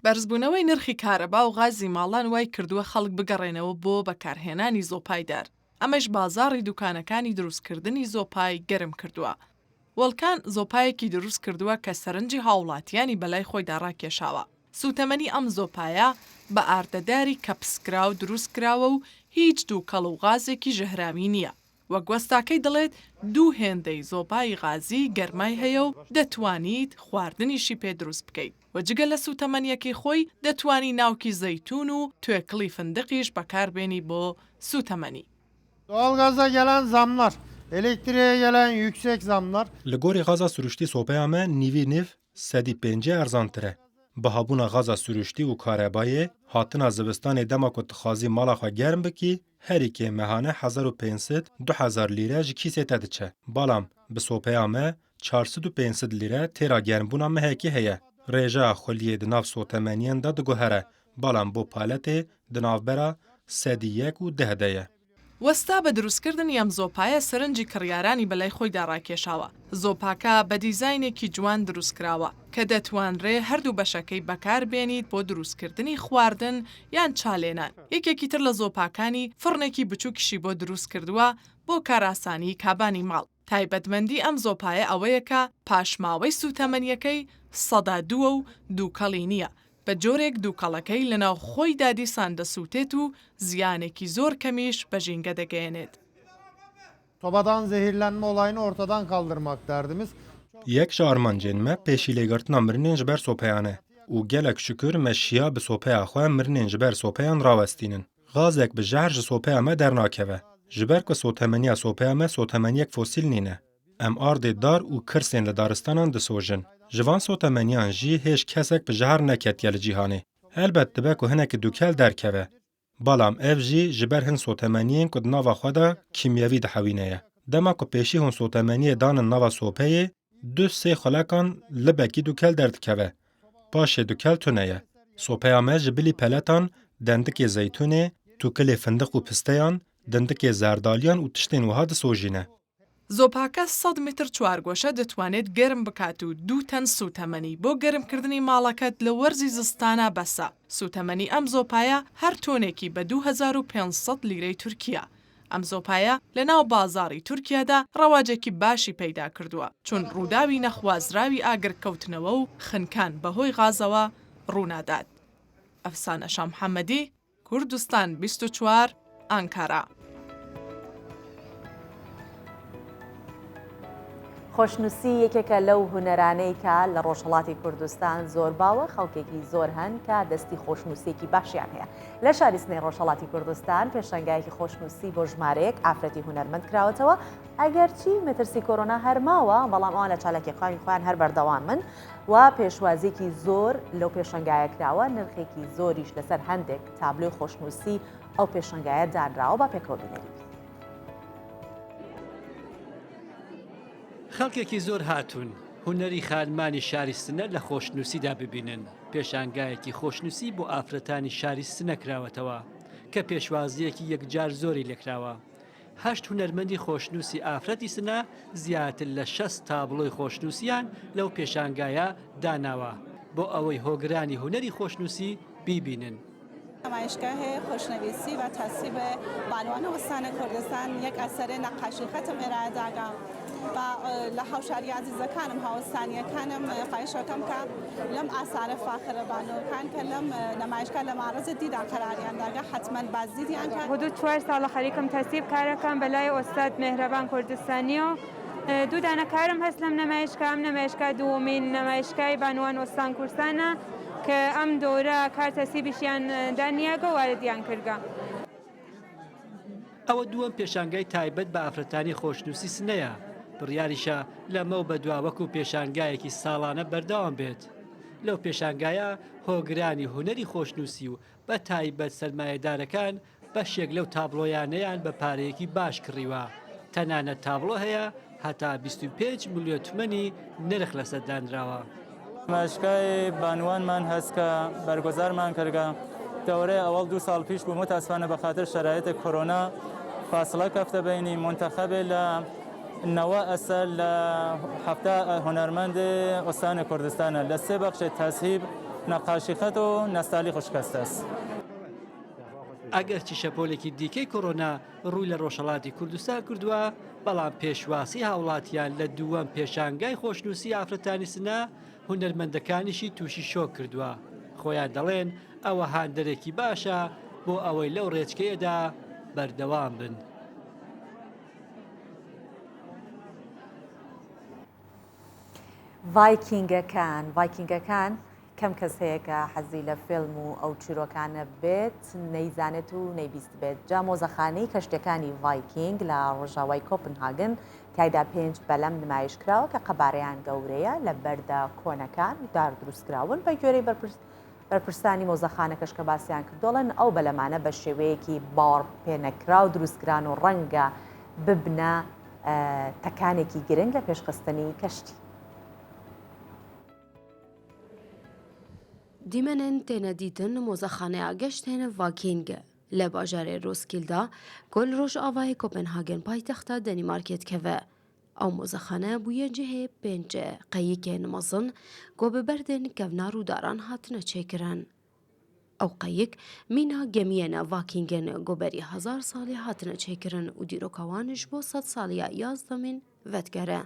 بەرزبوونەوەی نرخی کارەبا و غازی ماڵان وای کردووە خەڵک بگەڕێنەوە بۆ بەکارهێنانی زۆپای دار، ئەمەش بازاڕی دوکانەکانی دروستکردنی زۆپای گەرم کردووە. وڵکان زۆپایەکی دروست کردووە کە سەرنجی هاوڵاتیانی بەلای خۆیدا ڕاکێشاوە. سووتەمەنی ئەم زۆپایە بە ئاردەداری کەپسکراو دروست کراوە و هیچ دووکەڵ و غازێکی ژەهراوی نییە. وەک وەستاکەی دەڵێت دوو هێندەی زۆپای غازی گەرمای هەیە و دەتوانیت خواردنیشی پێ دروست بکەیت و جگە لە سووتەمەنیەکەی خۆی دەتوانی ناوکی زەیتوون و توێکڵی فندقیش بەکاربێنی بۆ سووتەمەنی. Doğalgaza gelen zamlar, elektriğe gelen yüksek zamlar. Li gorî xaza siruştî sopeya me nîvî nîv sedî pêncî erzantir e. Bihabûna xaza siruştî û karebayê, hatina zivistanê dema ku dixwazî mala xwe germ bikî, herî kêm mehane 1500, 2000 lîre ji kîsê te diçe. Balam bi sopeya me 400 û 500 lîre têra germbûna mehekê heye. Rêjeya xweliyê di nav sotemeniyên de diguhere, balam bo paletê di navbera sedî yek û deh de ye. وەستا بە دروستکردنی ئەم زۆپایە سەرنجی کڕیارانی بەلای خۆیدا ڕاکێشاوە، زۆپاکە بە دیزاینێکی جوان دروستکراوە کە دەتوانرێ هەردوو بەشەکەی بەکاربێنیت بۆ دروستکردنی خواردن یان چا لێنان، یەکێکی تر لە زۆپاکانی فڕنێکی بچوکیشی بۆ دروستکردووە بۆ کارئاسانی کابانی ماڵ. تایبەتمەندی ئەم زۆپایە ئەوەیە کە پاشماوەی سووتەمەنییەکەی سەدا دووە و دووکەڵی نییە، بە جۆرێک دووکەڵەکەی لەناو خۆیدا دیسان دەسووتێت و زیانێکی زۆر کەمیش بە ژینگە دەگەیەنێت. Sobadan zehirlenme olayını ortadan kaldırmak derdimiz. Yek ji armancên me pêşîlêgirtina mirinên ji ber sopeyan e û gelek şikur me şiya bi sopeya xwe mirinên ji ber sopeyan rawestînin. Gazek bi jehr ji sopeya me dernakeve. Ji ber ku sotemeniya sopeya me sotemeniyek fosîl nîne. Em ardê dar û kirsên li daristanan disojin. Ji van sotemeniyan jî hêj kesek bi jehr neketiye li cîhanê. Helbet dibe ku hinekî dûkel derkeve. Balam ev jî ji ber hin sotemeniyên ku di nava xwe de kîmyewî dihewîne ye. Dema ku pêşî hûn sotemeniyê danin nava sopeyê, du sê xulekan libekî dûkel derdikeve. Paşê dûkel tune ye. Sopeya me ji bilî peletan, dendikê zeytûnê, tûkilê findiq û pisteyan, dindikê zerdaliyan û tiştên wiha disojîne. زۆپاکە سەد متر چوارگۆشە دەتوانێت گەرم بکات و دوو تەن سووتەمەنی بۆ گەرمکردنی ماڵەکەت لە وەرزی زستانا بەسە، سووتەمەنی ئەم زۆپایە هەر تۆنێکی بە 2500 لیرەی تورکییە. ئەم زۆپایە لە ناو بازاڕی تورکیادا ڕەواجێکی باشی پەیدا کردووە، چون ڕووداوی نەخوازراوی ئاگرکەوتنەوە و خنکان بەهۆی غازەوە ڕوونادات. ئەفسانە شامحەمەدی. کوردستان 24، ئانکارا. خۆشنووسی یەکێکە لەو هونەرانەی کە لە ڕۆژهەڵاتی کوردستان زۆر باوە، خەڵکێکی زۆر هەن کە دەستی خۆشنووسییەکی باشیان هەیە. لە شاری سنەی ڕۆژهەڵاتی کوردستان پێشانگایەکی خۆشنووسی بۆ ژمارەیەک ئافرەتی هونەرمەند کراوەتەوە، ئەگەرچی مەترسی کۆرۆنا هەر ماوە، بەڵام ئەوان لە چالاکیەکانی خۆیان هەر بەردەوامن و پێشوازیەکی زۆر لەو پێشەنگایە کراوە، نرخێکی زۆریش لەسەر هەندێک تابلۆی خۆشنووسی ئەو پێشەنگایە دانراوە، با پێکەوە بینەری بین. خەڵکێکی زۆر هاتوون هونەری خانمانی شاری سنە لە خۆشنووسیدا ببینن، پێشانگایەکی خۆشنووسی بۆ ئافرەتانی شاری سنە کراوەتەوە کە پێشوازییەکی یەکجار زۆری لێکراوە. هەشت هونەرمەندی خۆشنووسی ئافرەتی سنە زیاتر لە 60 تابڵۆی خۆشنووسیان لەو پێشانگایە داناوە بۆ ئەوەی هۆگرانی هونەری خۆشنووسی بیبینن. نمایشگاه خوشنویسی و تصویب بانوان استان کوردستان یک اثر نقاشی ختم ارائه داگە و لە هاوشاری عزیزەکانم هاوستانیەکانم خواهش ئەکەم کە لەم ئاسارە فاخرە بانوەکان کە لەم نمایشگاه لە معرض دیدا قەراریان داگە حتما بازدیدیان کەن. حدود چوار ساڵە خەریکم تەسیب کارەکەم بە لای ئۆستاد مێهرەبان کوردستانیەوە دوو دانە کارم هەست لەم نەمایشگا ئەم نەمایشگا دووەمین نەمایشگای بانوان ئوستان کوردستانە کە ئەم دۆرە کار تەسیبیشیان دانیاگە و واردیان کردگە. ئەوە دووەم پێشانگای تایبەت بە ئافرەتانی خۆشنووسی سنەیە، بڕیاریشە لەمەو بەدوا وەکو پێشانگایەکی ساڵانە بەردەوام بێت. لەو پێشانگایە هۆگرانی هونەری خۆشنووسی و بە تایبەت سەرمایەدارەکان بەشێک لەو تابڵۆیانەیان بە پارەیەکی باش کڕیوە، تەنانەت تابڵۆ هەیە هەتا 25 ملیۆن تمەنی نرخ لەسەر دانراوە. نمایشگای بانوانمان هەس کە بەرگۆزارمان کردگە، دەورەێ ئەوەڵ دو ساڵ پیش بۊ متاسفانە بە خاتر شەرایت کۆرۆنا فاسڵە کەفتە بەینی، مونتەخەبێ لە نەوە ئەسەر لە هەفتا هونەرمەند ئوستان کوردستانە لە سێ بەخش تەزهیب، نەقاشی خەت و نەستالیق و شکەستەس. ئەگەرچی شەپۆلێکی دیکەی کۆرۆنا ڕووی لە ڕۆژهەڵاتی کوردستان کردووە، بەڵام پێشوازیی هاوڵاتیان لە دووەم پێشانگای خۆشنووسی ئافرەتانی سنە، هونەرمەندەکانیشی تووشی شۆک کردووە، خۆیان دەڵێن ئەوە هاندەرێکی باشە بۆ ئەوەی لەو ڕێچکەیەدا بەردەوام بن. ڤایکینگەکان ڤایکینگەکان کەم کەس هەیە کە حەزی لە فیلم و ئەو چیرۆکانە بێت نەیزانێت و نەیبیستبێت جا مۆزەخانەی کەشتیەکانی ڤایکینگ لە ڕۆژاوای کۆپنهاگن تیایدا پێنج بەلەم نمایش کراوە کە قەبارەیان گەورەیە لە بەردە کۆنەکان و دار دروستکراون بە گوێرەی بەرپرس بەرپرسانی مۆزەخانەکەش کە باسیان کرد دەڵێن ئەو بەلەمانە بە شێوەیەکی باوەڕپێنەکراو دروستکران و ڕەنگە ببنە تەکانێکی گرنگ لە پێشخستنی کەشتی. Dîmenên têne dîtin li Mozexaneya Geştên Vakîng li bajarê Roskîlda ku li rojavayê Kopenhagen paytexta Denîmarkê dikeve. Ew mozexane bûye cihê pênc qeyikên mezin ku bi berdên kevnar û daran hatine çêkirin. Ew qeyik mîna gemiyên Vakîngên ku berî hezar salî hatine çêkirin û dîroka wan ji bo sedsaliya yazdemîn vedigere.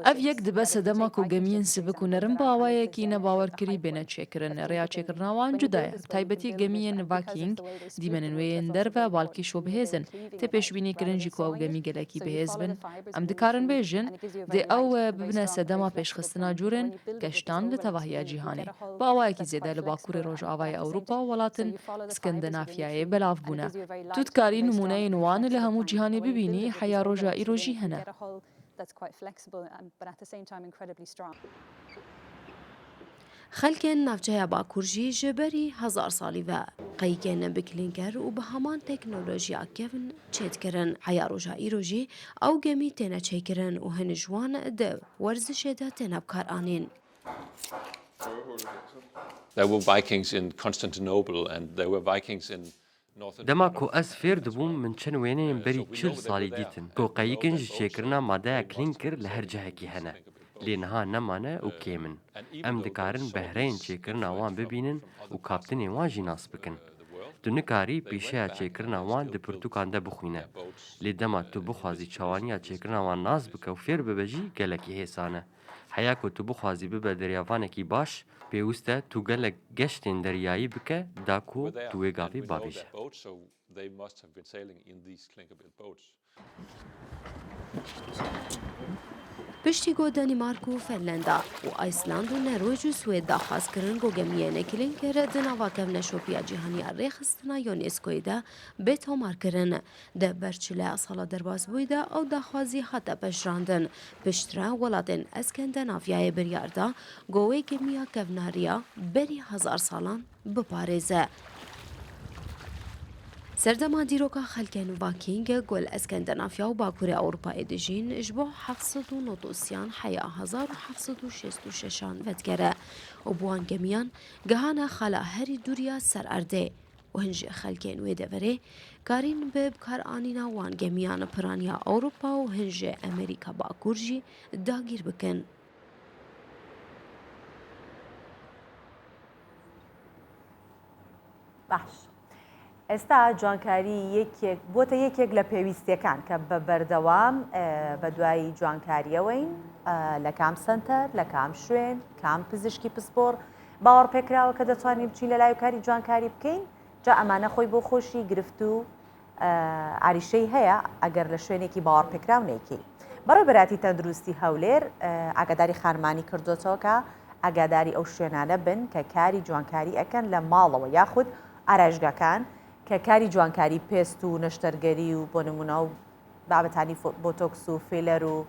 Ev yek dibe sedema ku gemiyên sivik û nerm bi awayekî nebawerkirî bêne çêkirin. Rêya çêkirina wan cuda ye. Bi taybetî gemiyên Viking, dîmenên wê yên derve balkêş û bihêz in. Tê pêşbînîkirin jî ku ew gemî gelekî bihêz bin. Em dikarin bêjin, dê ew bibine sedema pêşxistina cûrên geştan li tevahiya cîhanê. Bi awayekî zêde li bakurê rojavayê Ewropa û welatên Skandinafyayê belav bûne. Tu dikarî nimûneyên wan li hemû cîhanê bibînî, heya roja îro jî hene. Xelkên navçeya Bakur jî ji berî hezar salî ve qeyikên bi kilînker û bi heman teknolojiya kevn çêdikirin. Heya roja îro jî ew gemî têne çêkirin û hin ji wan di werzişê de têne bikaranîn. There were Vikings in Constantinople and there were Vikings in Dema ku ez fêr dibûm min çend wêneyên berî 40 salî dîtin ku qeyikên ji çêkirina madeya klînker li her cihekî hene. Lê niha nemane û kêm in. Em dikarin behreyên çêkirina wan bibînin û kaptinên wan jî nas bikin. Tu nikarî pîşeya çêkirina wan di pirtûkan de bixwîne. Lê dema tu bixwazî çawaniya çêkirina wan nas bike û fêr bibe jî gelekî hêsan e. Heya ku tu bixwazî bibe deryavanekî baş, pêwist e tu gelek geştên deryayî bike da ku tu wê gavê bavêje. Piştî ku Danîmark û Fenlenda û Aysland û Nerwêj û Swêd daxwaz kirin ku gemiyên Klinker di nava kevneşopiya cîhanî ya rêxistina UNESCOyê de bê tomarkirin, Di ber çileya sala derbasbûyî de ew daxwazî hate pejirandin. Piştre welatên Eskendenavyayê biryar da ku wê gemiya kevnariya berî hezar salan biparêze. Serdema dîroka xelkên Vakîng ku li Eskendenavya û Bakurê Ewropayê dijîn ji bo 793 heya 1766 an vedigere û bi wan gemiyan gihane xala herî dûr ya ser erdê. û hin ji xelkên wê deverê karîn bi bikaranîna wan gemiyan piraniya Ewropa û hin ji Amerîka Bakur jî dagîr bikin. باش ئێستا جوانکاری یەکێک بۆتە یەکێک لە پێویستیەکان کە بە بەردەوام بە دوایی جوانکاریەوەین لە کام سنتەر لە کام شوێن کام پزیشکی پسپۆر باوەڕپێکراوە کە دەتوانین بچین لە لای و کاری جوانکاری بکەین، جا ئەمانە خۆی بۆ خۆشی گرفت و ئاریشەی هەیە ئەگەر لە شوێنێکی باوەڕپێکراو نەیکەی. بەڕێوەبەرایەتی تەندروستی هەولێر ئاگاداری خانمانی کردۆتەوە کە ئاگاداری ئەو شوێنانە بن کە کاری جوانکاری ئەکەن لە ماڵەوە یاخود ئارایشگاکان کە کاری جوانکاری پێست و نەشتەرگەری و بۆ نمونە و بابەتانی بۆتۆکس و فیلەر و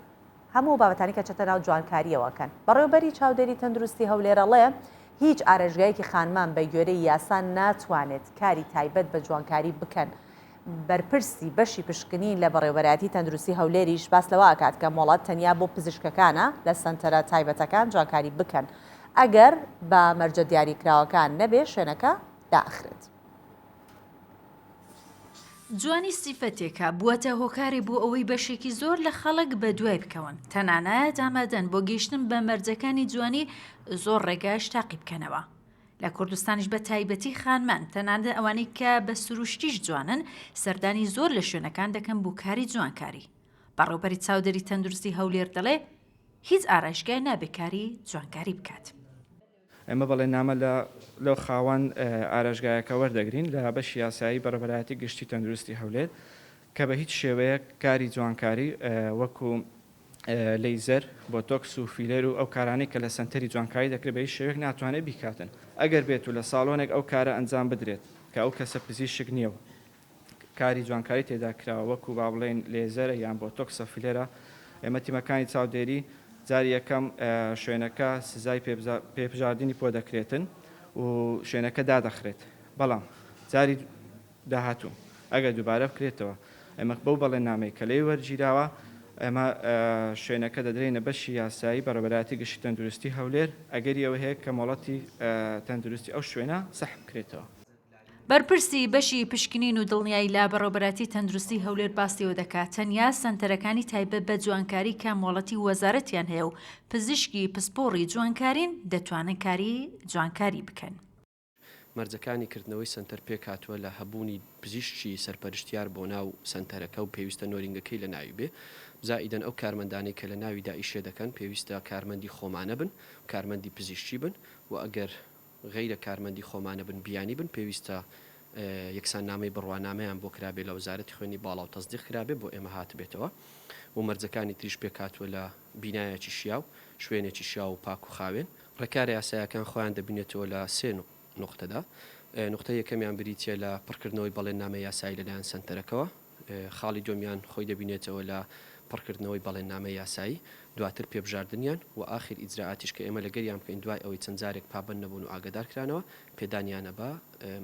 هەموو بابەتانی کە چەتە ناو جوانکاریەوە کەن. بەڕێوەبەری چاودێری تەندروستی هەولێر ئەڵێ، هیچ ئارایشگایەکی خانمان بە گوێرەی یاسا ناتوانێت کاری تایبەت بە جوانکاری بکەن. بەرپرسی بەشی پشکنین لە بەڕێوەبەرایەتی تەندروستی هەولێریش باس لەوە ئەکات کە مۆڵەت تەنیا بۆ پزیشکەکانە لە سەنتەرە تایبەتەکان جوانکاری بکەن ئەگەر بە مەرجە دیاریکراوەکان نەبێ شوێنەکە دائەخرێت. جوانی سیفەتێکە بووەتە هۆکارێ بۆ ئەوەی بەشێکی زۆر لە خەڵک بە دوای بکەون، تەنانەت ئامادەن بۆ گەیشتن بە مەرجەکانی جوانی زۆر ڕێگاش تاقی بکەنەوە. لە کوردستانیش بە تایبەتی خانمان، تەنانەت ئەوانەی کە بە سروشتیش جوانن، سەردانی زۆر لە شوێنەکان دەکەن بۆ کاری جوانکاری. بەڕێوبەری چاودێری تەندروستی هەولێر دەڵێ، هیچ ئارایشگای نابێ کاری جوانکاری بکات. ئێمە بەڵێننامە لە لەو خاوەن ئارایشگایەکە وەردەگرین لە بەشی یاسایی بەڕێوەبەرایەتی گشتی تەندروستی هەولێر کە بە هیچ شێوەیەک کاری جوانکاری وەکو لەیزەر، بۆتۆکس و فیلەر و ئەو کارانەی کە لە سەنتەری جوانکاری دەکرێت بە هیچ شێوەیەک ناتوانێت بیکاتن. ئەگەر بێت و لە ساڵۆنێک ئەو کارە ئەنجام بدرێت کە ئەو کەسە پزیشک نییە و کاری جوانکاری تێدا کراوە وەکو با بڵێین لێزەرە یان بۆتۆکسە فیلەرە، ئێمە تیمەکانی چاودێری جاری یەکەم شوێنەکە سزای پێبژاردنی پۆ دەکرێتن و شوێنەکە دادەخرێت بەڵام جاری داهاتوو ئەگەر دووبارە بکرێتەوە ئێمە بەو بەڵێننامەی کە لێی وەرگیراوە ئێمە شوێنەکە دەدرێینە بەشی یاسایی بەڕێوەبەرایەتی گشتی تەندروستی هەولێر ئەگەری ئەوە هەیە کە مۆڵەتی تەندروستی ئەو شوێنە سەحب بکرێتەوە. بەرپرسی بەشی پشکنین و دڵنیایی لە بەڕێوەبەرایەتی تەندروستی هەولێر باسی ئەوە دەکات، تەنیا سەنتەرەکانی تایبەت بە جوانکاری کە مۆڵەتی وەزارەتیان هەیە و پزیشکی پسپۆڕی جوانکارین دەتوانن کاری جوانکاری بکەن. مەرجەکانی کردنەوەی سەنتەر پێکهاتووە لە هەبوونی پزیشکی سەرپەرشتیار بۆ ناو سەنتەرەکە و پێویستە نۆرینگەکەی لە ناوی بێ، زائیدەن ئەو کارمەندانەی کە لە ناویدا ئیشێ دەکەن پێویستە کارمەندی خۆمانە بن و کارمەندی پزیشکی بن و ئەگەر غەیرە کارمەندی خۆمانە بن بیانی بن پێویستە یەکساننامەی بڕوانامەیان بۆ کرابێ لە وەزارەتی خوێندنی باڵا و تەسدیق کرابێ بۆ ئێمە هاتبێتەوە و مەرجەکانی تریش پێکهاتووە لە بینایەکی شیاو، شوێنێکی شیاو و پاک و خاوێن. ڕێکارە یاسایەکان خۆیان دەبینێتەوە لە سێ نوقتەدا، نوقتەی یەکەمیان بریتییە لە پڕکردنەوەی بەڵێننامەی یاسایی لەلایەن سەنتەرەکەوە، خاڵی دووەمیان خۆی دەبینێتەوە لە پڕکردنەوەی بەڵێننامەی یاسایی، دواتر پێبژاردنیان و ئاخیر ئیجرائاتیش کە ئێمە لەگەریان بکەین دوای ئەوەی چەند جارێک پابەند نەبوون و ئاگادارکرانەوە، پێدانیانە بە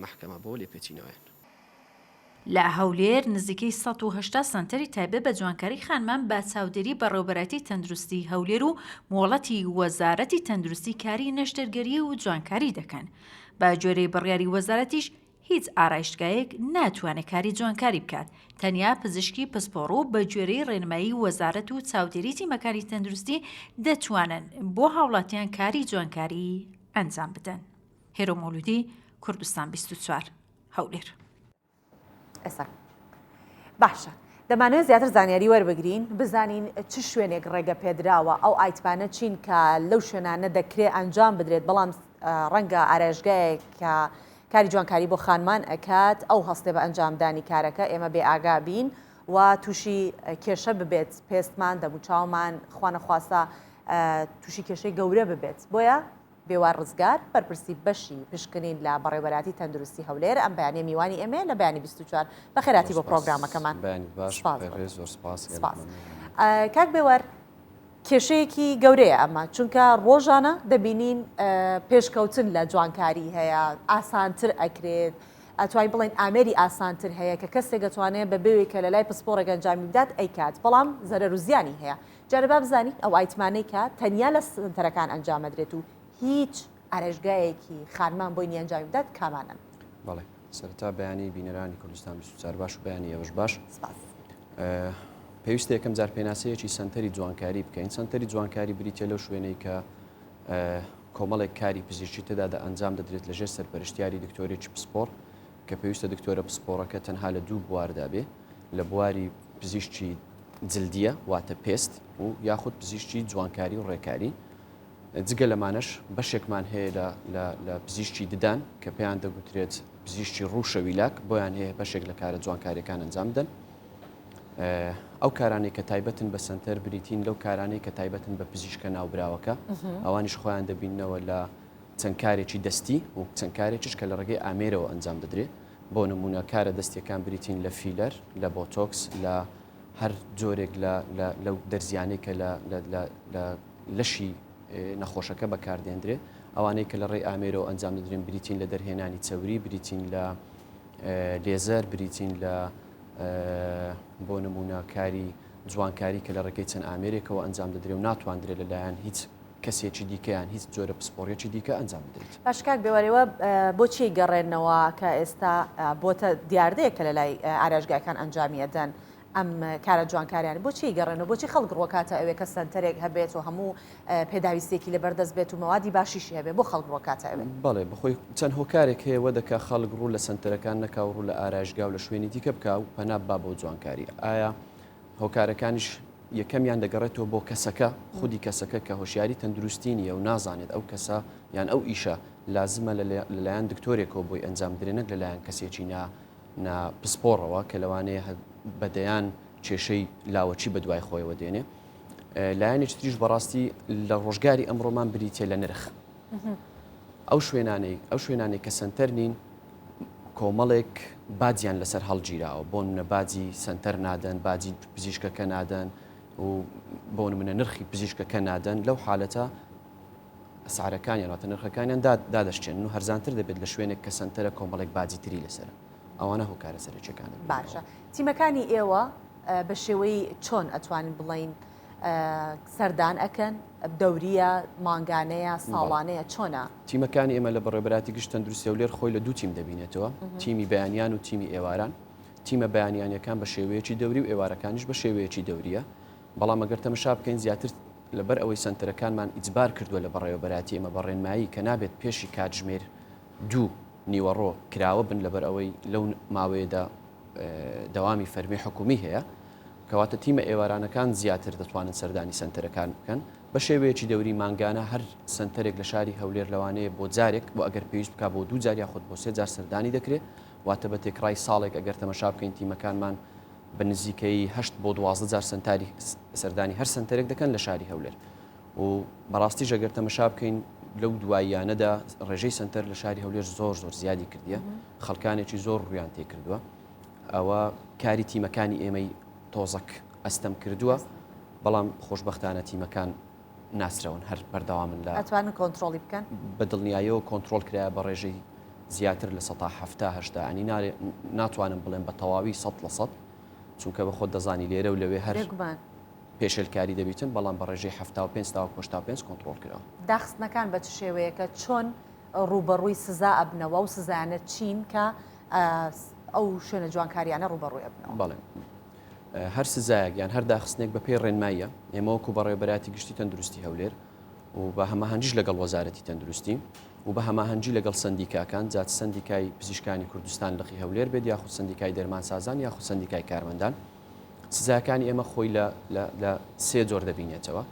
مەحکەمە بۆ لێپێچینەوەیان. لە هەولێر نزیکەی 180 سەنتەری تایبەت بە جوانکاری خانمان بە چاودێری بەڕێوەبەرایەتی تەندروستی هەولێر و مۆڵەتی وەزارەتی تەندروستی کاری نەشتەرگەری و جوانکاری دەکەن. بە گوێرەی بڕیاری وەزارەتیش هیچ ئارایشتگایەک ناتوانێت کاری جوانکاری بکات، تەنیا پزیشکی پسپۆڕ و بە گوێرەی ڕێنمایی وەزارەت و چاودێری تیمەکانی تەندروستی دەتوانن بۆ هاوڵاتیان کاری جوانکاری ئەنجام بدەن. هێرۆ مەولودی، کوردستان 24. هەولێر. ئێستا باشە دەمانەوێت زیاتر زانیاری وەربگرین بزانین چ شوێنێک ڕێگە پێدراوە ئەو ئایتمانە چین کە لەو شوێنانە دەکرێت ئەنجام بدرێت بەڵام ڕەنگە ئارایشگایەک کە کاری جوانکاری بۆ خانمان ئەکات ئەو هەستێ بە ئەنجامدانی کارەکە ئێمە بێ ئاگا بین و تووشی کێشە ببێت پێستمان دەموچاومان خوانەخواستە تووشی کێشەی گەورە ببێت بۆیە بێوار ڕزگار، بەرپرسی بەشی پشکنین لە بەڕێوەبەرایەتی تەندروستی هەولێر، ئەم بەیانیە میوانی ئێمەیە لە بەیانی 24. بەخێرهاتی بۆ پرۆگرامەکەمان. سپاس. زۆر سپاس. سپاس. کاک بێوار، کێشەیەکی گەورەیە ئەمە، چونکە ڕۆژانە دەبینین پێشکەوتن لە جوانکاری هەیە، ئاسانتر ئەکرێت، ئەتوانین بڵێین ئامێری ئاسانتر هەیە کە کەسێک ئەتوانێت بە بێوەی کە لە لای پسپۆڕێک ئەنجامی بدات ئەیکات، بەڵام زەرەر و زیانی هەیە. جارێ با بزانین ئەو ئایتمانەی کە تەنیا لە سەنتەرەکان ئەنجامەدرێت و هیچ ئارایشگایەکی خانمان بۆی نیە ئەنجامی بدات کامانەن؟ بەڵێ سەرەتا بەیانی بینەرانی کوردستان 24 باش و بەیانی ئێوەش باش. سپاس. پێویستە یەکەم جار پێناسەیەکی سەنتەری جوانکاری بکەین. سەنتەری جوانکاری بریتیە لەو شوێنەی کە کۆمەڵێک کاری پزیشکی تێدا ئەنجام دەدرێت لەژێر سەرپەرشتیاری دکتۆرێکی پسپۆڕ کە پێویستە دکتۆرە پسپۆڕەکە تەنها لە دوو بواردا بێ لە بواری پزیشکی جلدیە واتە پێست و یاخود پزیشکی جوانکاری و ڕێکاری جگە لەمانەش بەشێکمان هەیە لە لە لە پزیشکی ددان کە پێیان دەگوترێت پزیشکی ڕووشە ویلاک بۆیان هەیە بەشێک لە کارە جوانکاریەکان ئەنجام بدەن ئەو کارانەی کە تایبەتن بە سەنتەر بریتین لەو کارانەی کە تایبەتن بە پزیشکە ناوبراوەکە ئەوانیش خۆیان دەبیننەوە لە چەند کارێکی دەستی و چەند کارێکیش کە لە ڕێگەی ئامێرەوە ئەنجام دەدرێت بۆ نموونە کارە دەستیەکان بریتین لە فیلەر، لە بۆتۆکس، لە هەر جۆرێک لە لە لەو دەرزیانەی کە لە لە لە لە لەشی نەخۆشەکە بەکاردێندرێ. ئەوانەی کە لە ڕێی ئامێرەوە ئەنجام دەدرێن بریتین لە دەرهێنانی چەوری، بریتین لە لێزەر، بریتین لە بۆ نموونە کاری جوانکاری کە لە ڕێگەی چەند ئامێرێکەوە ئەنجام دەدرێ و ناتواندرێت لەلایەن هیچ کەسێکی دیکە یان هیچ جۆرە پسپۆڕیەکی دیکە ئەنجام بدرێت. باش کاک بێوار ئێوە بۆچی گەڕێنەوە کە ئێستا بۆتە دیاردەیەک کە لەلای ئارایشگاکان ئەنجامی ئەدەن ئەم کارە جوانکاریانە بۆچی گەڕێنەوە بۆچی خەڵک ڕۆکاتە ئەوێ کە سەنتەرێک هەبێت و هەموو پێداویستێکی لەبەردەست بێت و مەوادی باشیشی هەبێت بۆ خەڵک ڕۆکاتە ئەوێ؟ بەڵێ بەخۆی چەند هۆکارێک هەیە وەدەکا خەڵک ڕوو لە سەنتەرەکان نەکا و ڕوو لە ئارایشگا و لە شوێنی دیکە بکا و پەنا ببا بۆ جوانکاری ئایا هۆکارەکانیش یەکەمیان دەگەڕێتەوە بۆ کەسەکە، خودی کەسەکە کە هۆشیاری تەندروستی نییە و نازانێت ئەو کەسە یان ئەو ئیشە لازمە لەلایەن دکتۆرێکەوە بۆی ئەنجام بدرێت نەک لەلایەن کەسێکی نا نا پسپۆڕەوە کە لەوانەیە بە دەیان کێشەی لاوەکی بەدوای خۆیەوە دێنێ. لایەنێکی تریش بەڕاستی لە ڕۆژگاری ئەمڕۆمان بریتیە لە نرخ. ئەو شوێنانەی ئەو شوێنانەی کە سەنتەر نین کۆمەڵێک باجیان لەسەر هەڵگیراوە، بۆ نمونە باجی سەنتەر نادەن، باجی پزیشکەکە نادەن و بۆ نمونە نرخی پزیشکەکە نادەن، لەو حالەتە ئەسعارەکانیان واتە نرخەکانیان دادەشکێنن و هەرزانتر دەبێت لە شوێنێک کە سەنتەرە کۆمەڵێک باجی تری لەسەرە. ئەوانە هۆکارە سەرەکیەکانە. باشە تیمەکانی ئێوە بە شێوەی چۆن ئەتوانین بڵێین سەردان ئەکەن؟ دەوریە، مانگانەیە، ساڵانەیە، چۆنە؟ تیمەکانی ئێمە لە بەڕێوەبەرایەتی گشت تەندروستی هەولێر خۆی لە دوو تیم دەبینێتەوە، تیمی بەیانیان و تیمی ئێواران. تیمە بەیانیانەکان بە شێوەیەکی دەوری و ئێوارەکانیش بە شێوەیەکی دەوریە. بەڵام ئەگەر تەمەشا بکەین زیاتر لەبەر ئەوەی سەنتەرەکانمان ئیجبار کردووە لە بەڕێوەبەرایەتی ئێمە بە ڕێنمایی کە نابێت پێشی کاتژمێر دوو نیوەڕۆ کراوە بن لەبەر ئەوەی لەو ماوەیەدا دەوامی فەرمی حکومی هەیە، کەواتە تیمە ئێوارانەکان زیاتر دەتوانن سەردانی سەنتەرەکان بکەن بە شێوەیەکی دەوری مانگانە هەر سەنتەرێک لە شاری هەولێر لەوانەیە بۆ جارێک و ئەگەر پێویست بکا بۆ دوو جار یاخود بۆ سێ جار سەردانی دەکرێت واتە بە تێکڕای ساڵێک ئەگەر تەمەشا بکەین تیمەکانمان بە نزیکەیی هەشت بۆ 12 جار سەنتاری سەردانی هەر سەنتەرێک دەکەن لە شاری هەولێر و بەڕاستیش ئەگەر تەمەشا بکەین لەو دواییانەدا ڕێژەی سەنتەر لە شاری هەولێر زۆر زۆر زیادی کردیە خەڵکانێکی زۆر ڕویان تێکردووە ئەوە کاری تیمەکانی ئێمەی تۆزەک ئەستەم کردووە بەڵام خۆشبەختانە تیمەکان ناسرەون هەر بەردەوامن لە ئەتوانن کۆنترۆڵی بکەن؟ بە دڵنیایەوە کۆنترۆڵ کرایە بە ڕێژەی زیاتر لە سەتا حەفتا هەشتا ئەنی نارێ ناتوانم بڵێم بە تەواوی سەد لە سەد چونکە بە خۆت دەزانی لێرە و لەوێ هەر بێگومان. پێشێلکاری دەبیتن بەڵام بە ڕێژەی 75 تاوەکو 85 کۆنترۆڵ کراوە. داخستنەکان بە چ شێوەیەکە؟ چۆن ڕووبەڕووی سزا ئەبنەوە؟ ئەو سزایانە چین کە ئەو شوێنە جوانکاریانە ڕووبەڕووی ئەبنەوە؟ بەڵێ هەر سزایەک یان هەر داخستنێک بە پێی ڕێنماییە، ئێمە وەکو بەڕێوەبەرایەتی گشتی تەندروستی هەولێر و بە هەماهەنگیش لەگەڵ وەزارەتی تەندروستی و بە هەماهەنگی لەگەڵ سەندیکاکان جا چ سەندیکای پزیشکانی کوردستان لقی هەولێر بێت یاخود سەندیکای دەرمانسازان یاخود سەندیکای کارمەندان سزاکانی ئێمە خۆی لە لە سێ جۆر دەبینێتەوە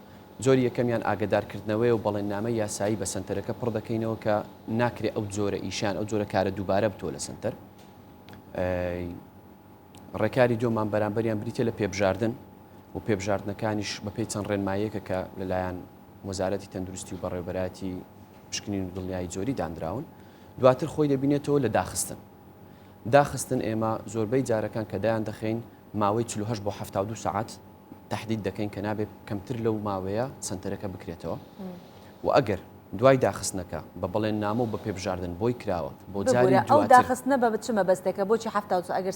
جۆری یەکەمیان ئاگدارکردنەوەی و بەڵێننامەی یاسایی بە سەنتەرەکە پڕ دەکەینەوە کە ناکرێ ئەو جۆرە ئیشان ئەو جۆرە کارە دووبارە بتۆ لە سەنتەر ڕێکاری دووەمان بەرامبەریان بریتیە لە پێبژاردن و پێبژاردنەکانیش بەپێی چەند ڕێنماییەکە کە لەلایەن وەزارەتی تەندروستی و بەڕێوەبەرایەتی پشکنین و دڵنیایی جۆری دانراون دواتر خۆی دەبینێتەوە لە داخستن داخستن ئێمە زۆربەی جارەکان کە دایان دەخەین ماوەی 48 بۆ 72 سەعات تهدید دەکەین کە نابێت کەمتر لەو ماوەیە سەنتەرەکە بکرێتەوە و ئەگەر دوای داخستنەکە بە بەڵێننامە و بە پێبژاردن بۆی کراوە بۆ جاری ببورە ئەو دواتر. داخستنە بە چ مەبەستێکە بۆچی 72 ئەگەر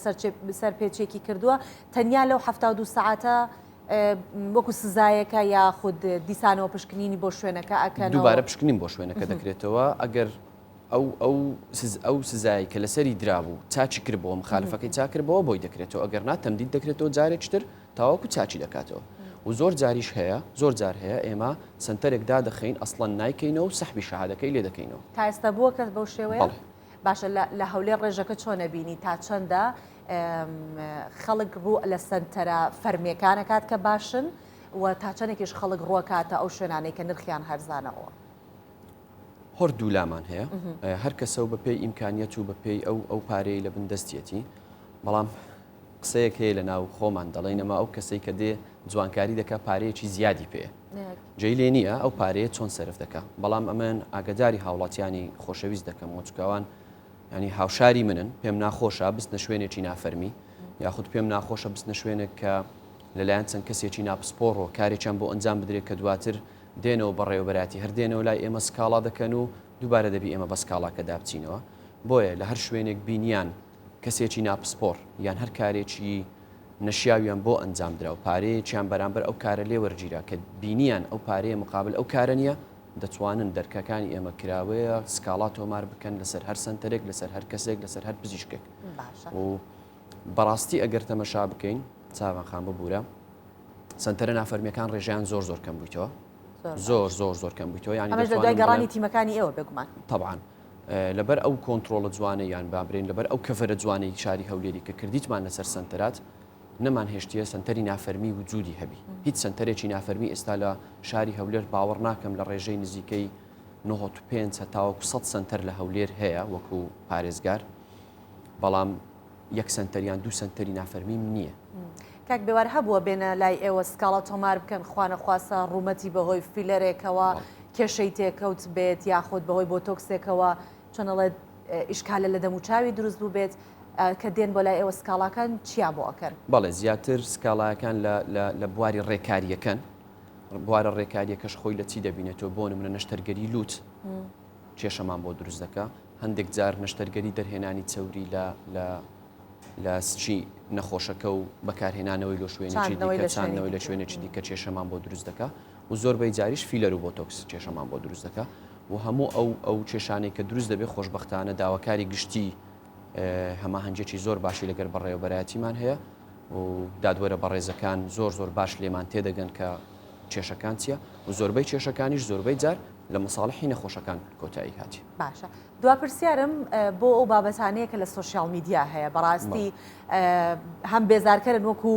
سەرپێچیەکی کردووە تەنیا لەو 72 سەعاتە وەکو سزایەکە یاخود دیسانەوە پشکنینی بۆ شوێنەکە ئەکەنەوە؟ دووبارە پشکنین بۆ شوێنەکە دەکرێتەوە ئەگەر ئەو ئەو ئەو سزایەی کە لەسەری درابوو چاکی کردبەوە مخالفەکەی چاک کردبەوە بۆی دەکرێتەوە ئەگەر نا تەمدید دەکرێتەوە جارێکی تر تاوەکو چاکی دەکاتەوە و زۆر جاریش هەیە زۆر جار هەیە ئێمە سەنتەرێک دادەخەین ئەسڵەن نایکەینەوە و سەحبی شەهادەکەی لێ دەکەینەوە. تا ئێستا بووە کەس بەو شێوەیە؟ بەڵێ. باشە لە لە هەولێر ڕێژەکە چۆنە بینی تا چەندە خەڵک ڕوو لە سەنتەرە فەرمیەکان ئەکات کە باشن و تا چەندێکیش خەڵک ڕووەکاتە ئەو شوێنانەی کە نرخیان هەرزانەوە؟ هەر دوو لامان هەیە هەر کەسە و بەپێی ئیمکانیەت و بەپێی ئەو ئەو پارەی لە بن دەستیەتی بەڵام قسەیەک هەیە لە ناو خۆمان دەڵێین ئەمە ئەو کەسەی کە دێ جوانکاری دەکا پارەیەکی زیادی پێیە جێی لێ نییە ئەو پارەیە چۆن سەرف دەکا بەڵام ئەمن ئاگداری هاوڵاتیانی خۆشەویست دەکەم و چکاوان ینی هاوشاری منن پێم ناخۆشە بستنە شوێنێکی نافەرمی یاخود پێم ناخۆشە بستنە شوێنێک کە لەلایەن چەند کەسێکی ناپسپۆڕەوە کارێکیان بۆ ئەنجام بدرێت کە دواتر دێنەوە بەڕێوەبەرایەتی هەر دێنەوە لای ئێمە سکاڵا دەکەن و دووبارە دەبی ئێمە بە سکاڵاکەدا بچینەوە. بۆیە لە هەر شوێنێک بینیان کەسێکی ناپسپۆڕ یان هەر کارێکی نەشیاویان بۆ ئەنجام درا و پارەیەکیان بەرامبەر ئەو کارە لێ وەرگیرا کە بینیان ئەو پارەیە مقابل ئەو کارە نییە، دەتوانن دەرکەکانی ئێمە کراوەیە سکاڵا تۆمار بکەن لەسەر هەر سەنتەرێک، لەسەر هەر کەسێک، لەسەر هەر پزیشکێک. و بەڕاستی ئەگەر تەمەشا بکەین، چاڤان خان ببورە، سەنتەرە نافەرمیەکان ڕێژەیان زۆر زۆر کەم بوویتەوە. زۆر زۆر زۆر کەم بوویتەوە یانی ئەمەش لە دوای گەڕانی تیمەکانی ئێوە بێگومان. تەبعەن. لەبەر ئەو کۆنتڕۆڵە جوانەی یان با برێین لەبەر ئەو کەڤەرە جوانەی شاری هەولێری کە کردیتمان لەسەر سەنتەرات نەمان هێشتیە سەنتەری نافەرمی وجودی هەبی هیچ سەنتەرێکی نافەرمی ئێستا لە شاری هەولێر باوەڕ ناکەم لە ڕێژەی نزیکەی 95 هەتاوەکو 100 سەنتەر لە هەولێر هەیە وەکو پارێزگار بەڵام یەک سەنتەر یان دوو سەنتەری نافەرمیم نییە. کاک بێوار هەبووە بێنە لای ئێوە سکاڵا تۆمار بکەن خوانەخواستە ڕوومەتی بەهۆی فیلەرێکەوە کێشەی تێکەوت بێت یاخود بەهۆی بۆتۆکسێکەوە چۆن ئەڵێت ئیشکالە لە دەموچاوی دروست بووبێت کە دێن بۆ لای ئێوە سکاڵاکان چیان بۆ ئەکەن؟ بەڵێ زیاتر سکاڵایەکان لە بواری ڕێکارییەکەن بوارە ڕێکارییەکەش خۆی لە چی دەبینێتەوە بۆ نمونە نەشتەرگەری لووت کێشەمان بۆ دروست دەکا هەندێک جار نەشتەرگەری دەرهێنانی چەوری لە لە لە سکی نەخۆشەکە و بەکارهێنانەوەی لۆ شوێنێکی دیکە چاندنەوەی لە شوێنێکی دیکە کێشەمان بۆ دروست دەکا و زۆربەی جاریش فیلەر و بۆتۆکس کێشەمان بۆ دروست دەکا و هەموو ئەو ئەو کێشانەی کە دروست دەبێت خۆشبەختانە داواکاری گشتی هەماهەنگیەکی زۆر باشی لەگەر بەڕێوەبەرایەتیمان هەیە و دادوەرە بەڕێزەکان زۆر زۆر باش لێمان تێدەگەن کە کێشەکان چییە و زۆربەی کێشەکانیش زۆربەی جار لە مەساڵحی نەخۆشەکان کۆتایی هاتی. باشە دوا پرسیارم بۆ ئەو بابەتانەیە کە لە سۆشیال میدیا هەیە بەڕاستی هەم بێزارکەرن وەکو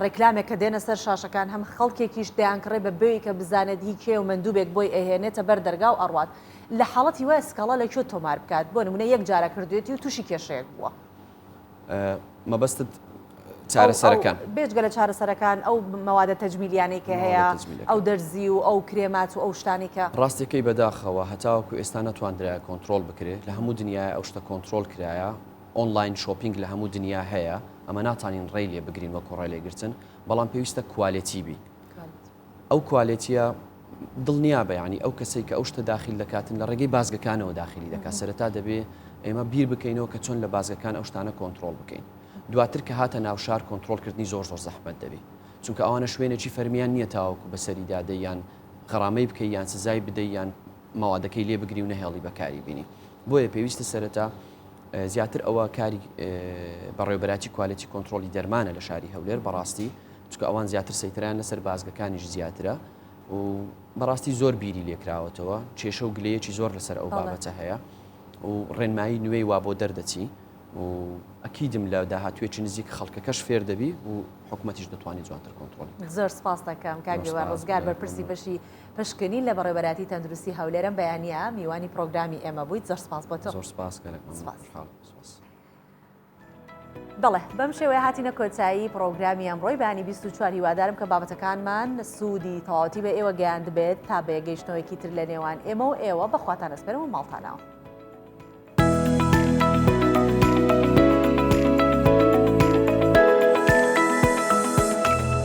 ڕێکلامێک کە دێنە سەر شاشەکان هەم خەڵکێکیش دەیانکڕێ بە بێی کە بزانێت هی کێ و مەندوبێک بۆی ئەهێنێتە بەر دەرگا و ئەڕوات لە حاڵەتی وایە سکاڵا لە کوێ تۆمار بکات بۆ نمونە یەک جارە کردوێتی و تووشی کێشەیەک بووە. مەبەستت چارەسەرەکان؟ بێجگە لە چارەسەرەکان ئەو مەوادە تەجمیلیانەی کە هەیە ئەو دەرزی و ئەو کرێمات و ئەو شتانەی کە. ڕاستیەکەی بەداخەوە هەتاوەکو ئێستا نەتواندرایە کۆنترۆڵ بکرێ لە هەموو دنیایە ئەو شتە کۆنترۆڵ کرایە online shopping لە هەموو دنیا هەیە ئەمە ناتانین ڕێی لێ بگرین وەکو ڕێ لێگرتن بەڵام پێویستە quality بی ئەو quality یە دڵنیابە یانی ئەو کەسەی کە ئەو شتە داخیل دەکاتن لە ڕێگەی بازگەکانەوە داخیلی دەکات سەرەتا دەبێ ئێمە بیر بکەینەوە کە چۆن لە بازگەکان ئەو شتانە کۆنترۆڵ بکەین دواتر کە هاتە ناوشار کۆنترۆڵکردنی زۆر زۆر زەحمەت دەبی چونکە ئەوانە شوێنێکی فەرمیان نییە تاوەکو بەسەری دادەی یان غەرامەی بکەی یان سزای بدەی یان مەوادەکەی لێ بگری و نەهێڵی بەکاری بینی بۆیە پێویستە سەرەتا زیاتر ئەوە کاری بەڕێوبەراتی quality control ی دەرمانە لە شاری هەولێر بەڕاستی چونکە ئەوان زیاتر سەیتەرەیان لەسەر بازگەکانیش زیاترە و بەڕاستی زۆر بیری لێکراوەتەوە کێشە و گلەیەکی زۆر لەسەر ئەو بابەتە هەیە و ڕێنمایی نوێی وا بۆ دەردەچی و ئەکیدم لە داهاتوێکی نزیک خەڵکەکەش فێر دەبی و حکوومەتیش دەتوانێت جوانتر کۆنترۆڵی زۆر سپاس دەکەم کاک بێوار ڕزگار بەرپرسی بەشی پشکنین لە بەڕێوەبەرایەتی تەندروستی هەولێرم بەیانە میوانی پرۆگرامی ئێمە بوویت زۆر سپاس بۆ تۆ زۆر سپاس گەلەک مەمنون. سپاس. بەڵێ بەم شێوەیە هاتینە کۆتایی پڕۆگرامی ئەمڕۆی بەیانی 24 هیوادارم کە بابەتەکانمان سوودی تەواوەتی بە ئێوە گەیاندبێت تا بە یەکگەیشتنەوەیەکی تر لە نێوان ئێمە و ئێوە بەخواتان ئەسپێرم و ماڵتانەوە.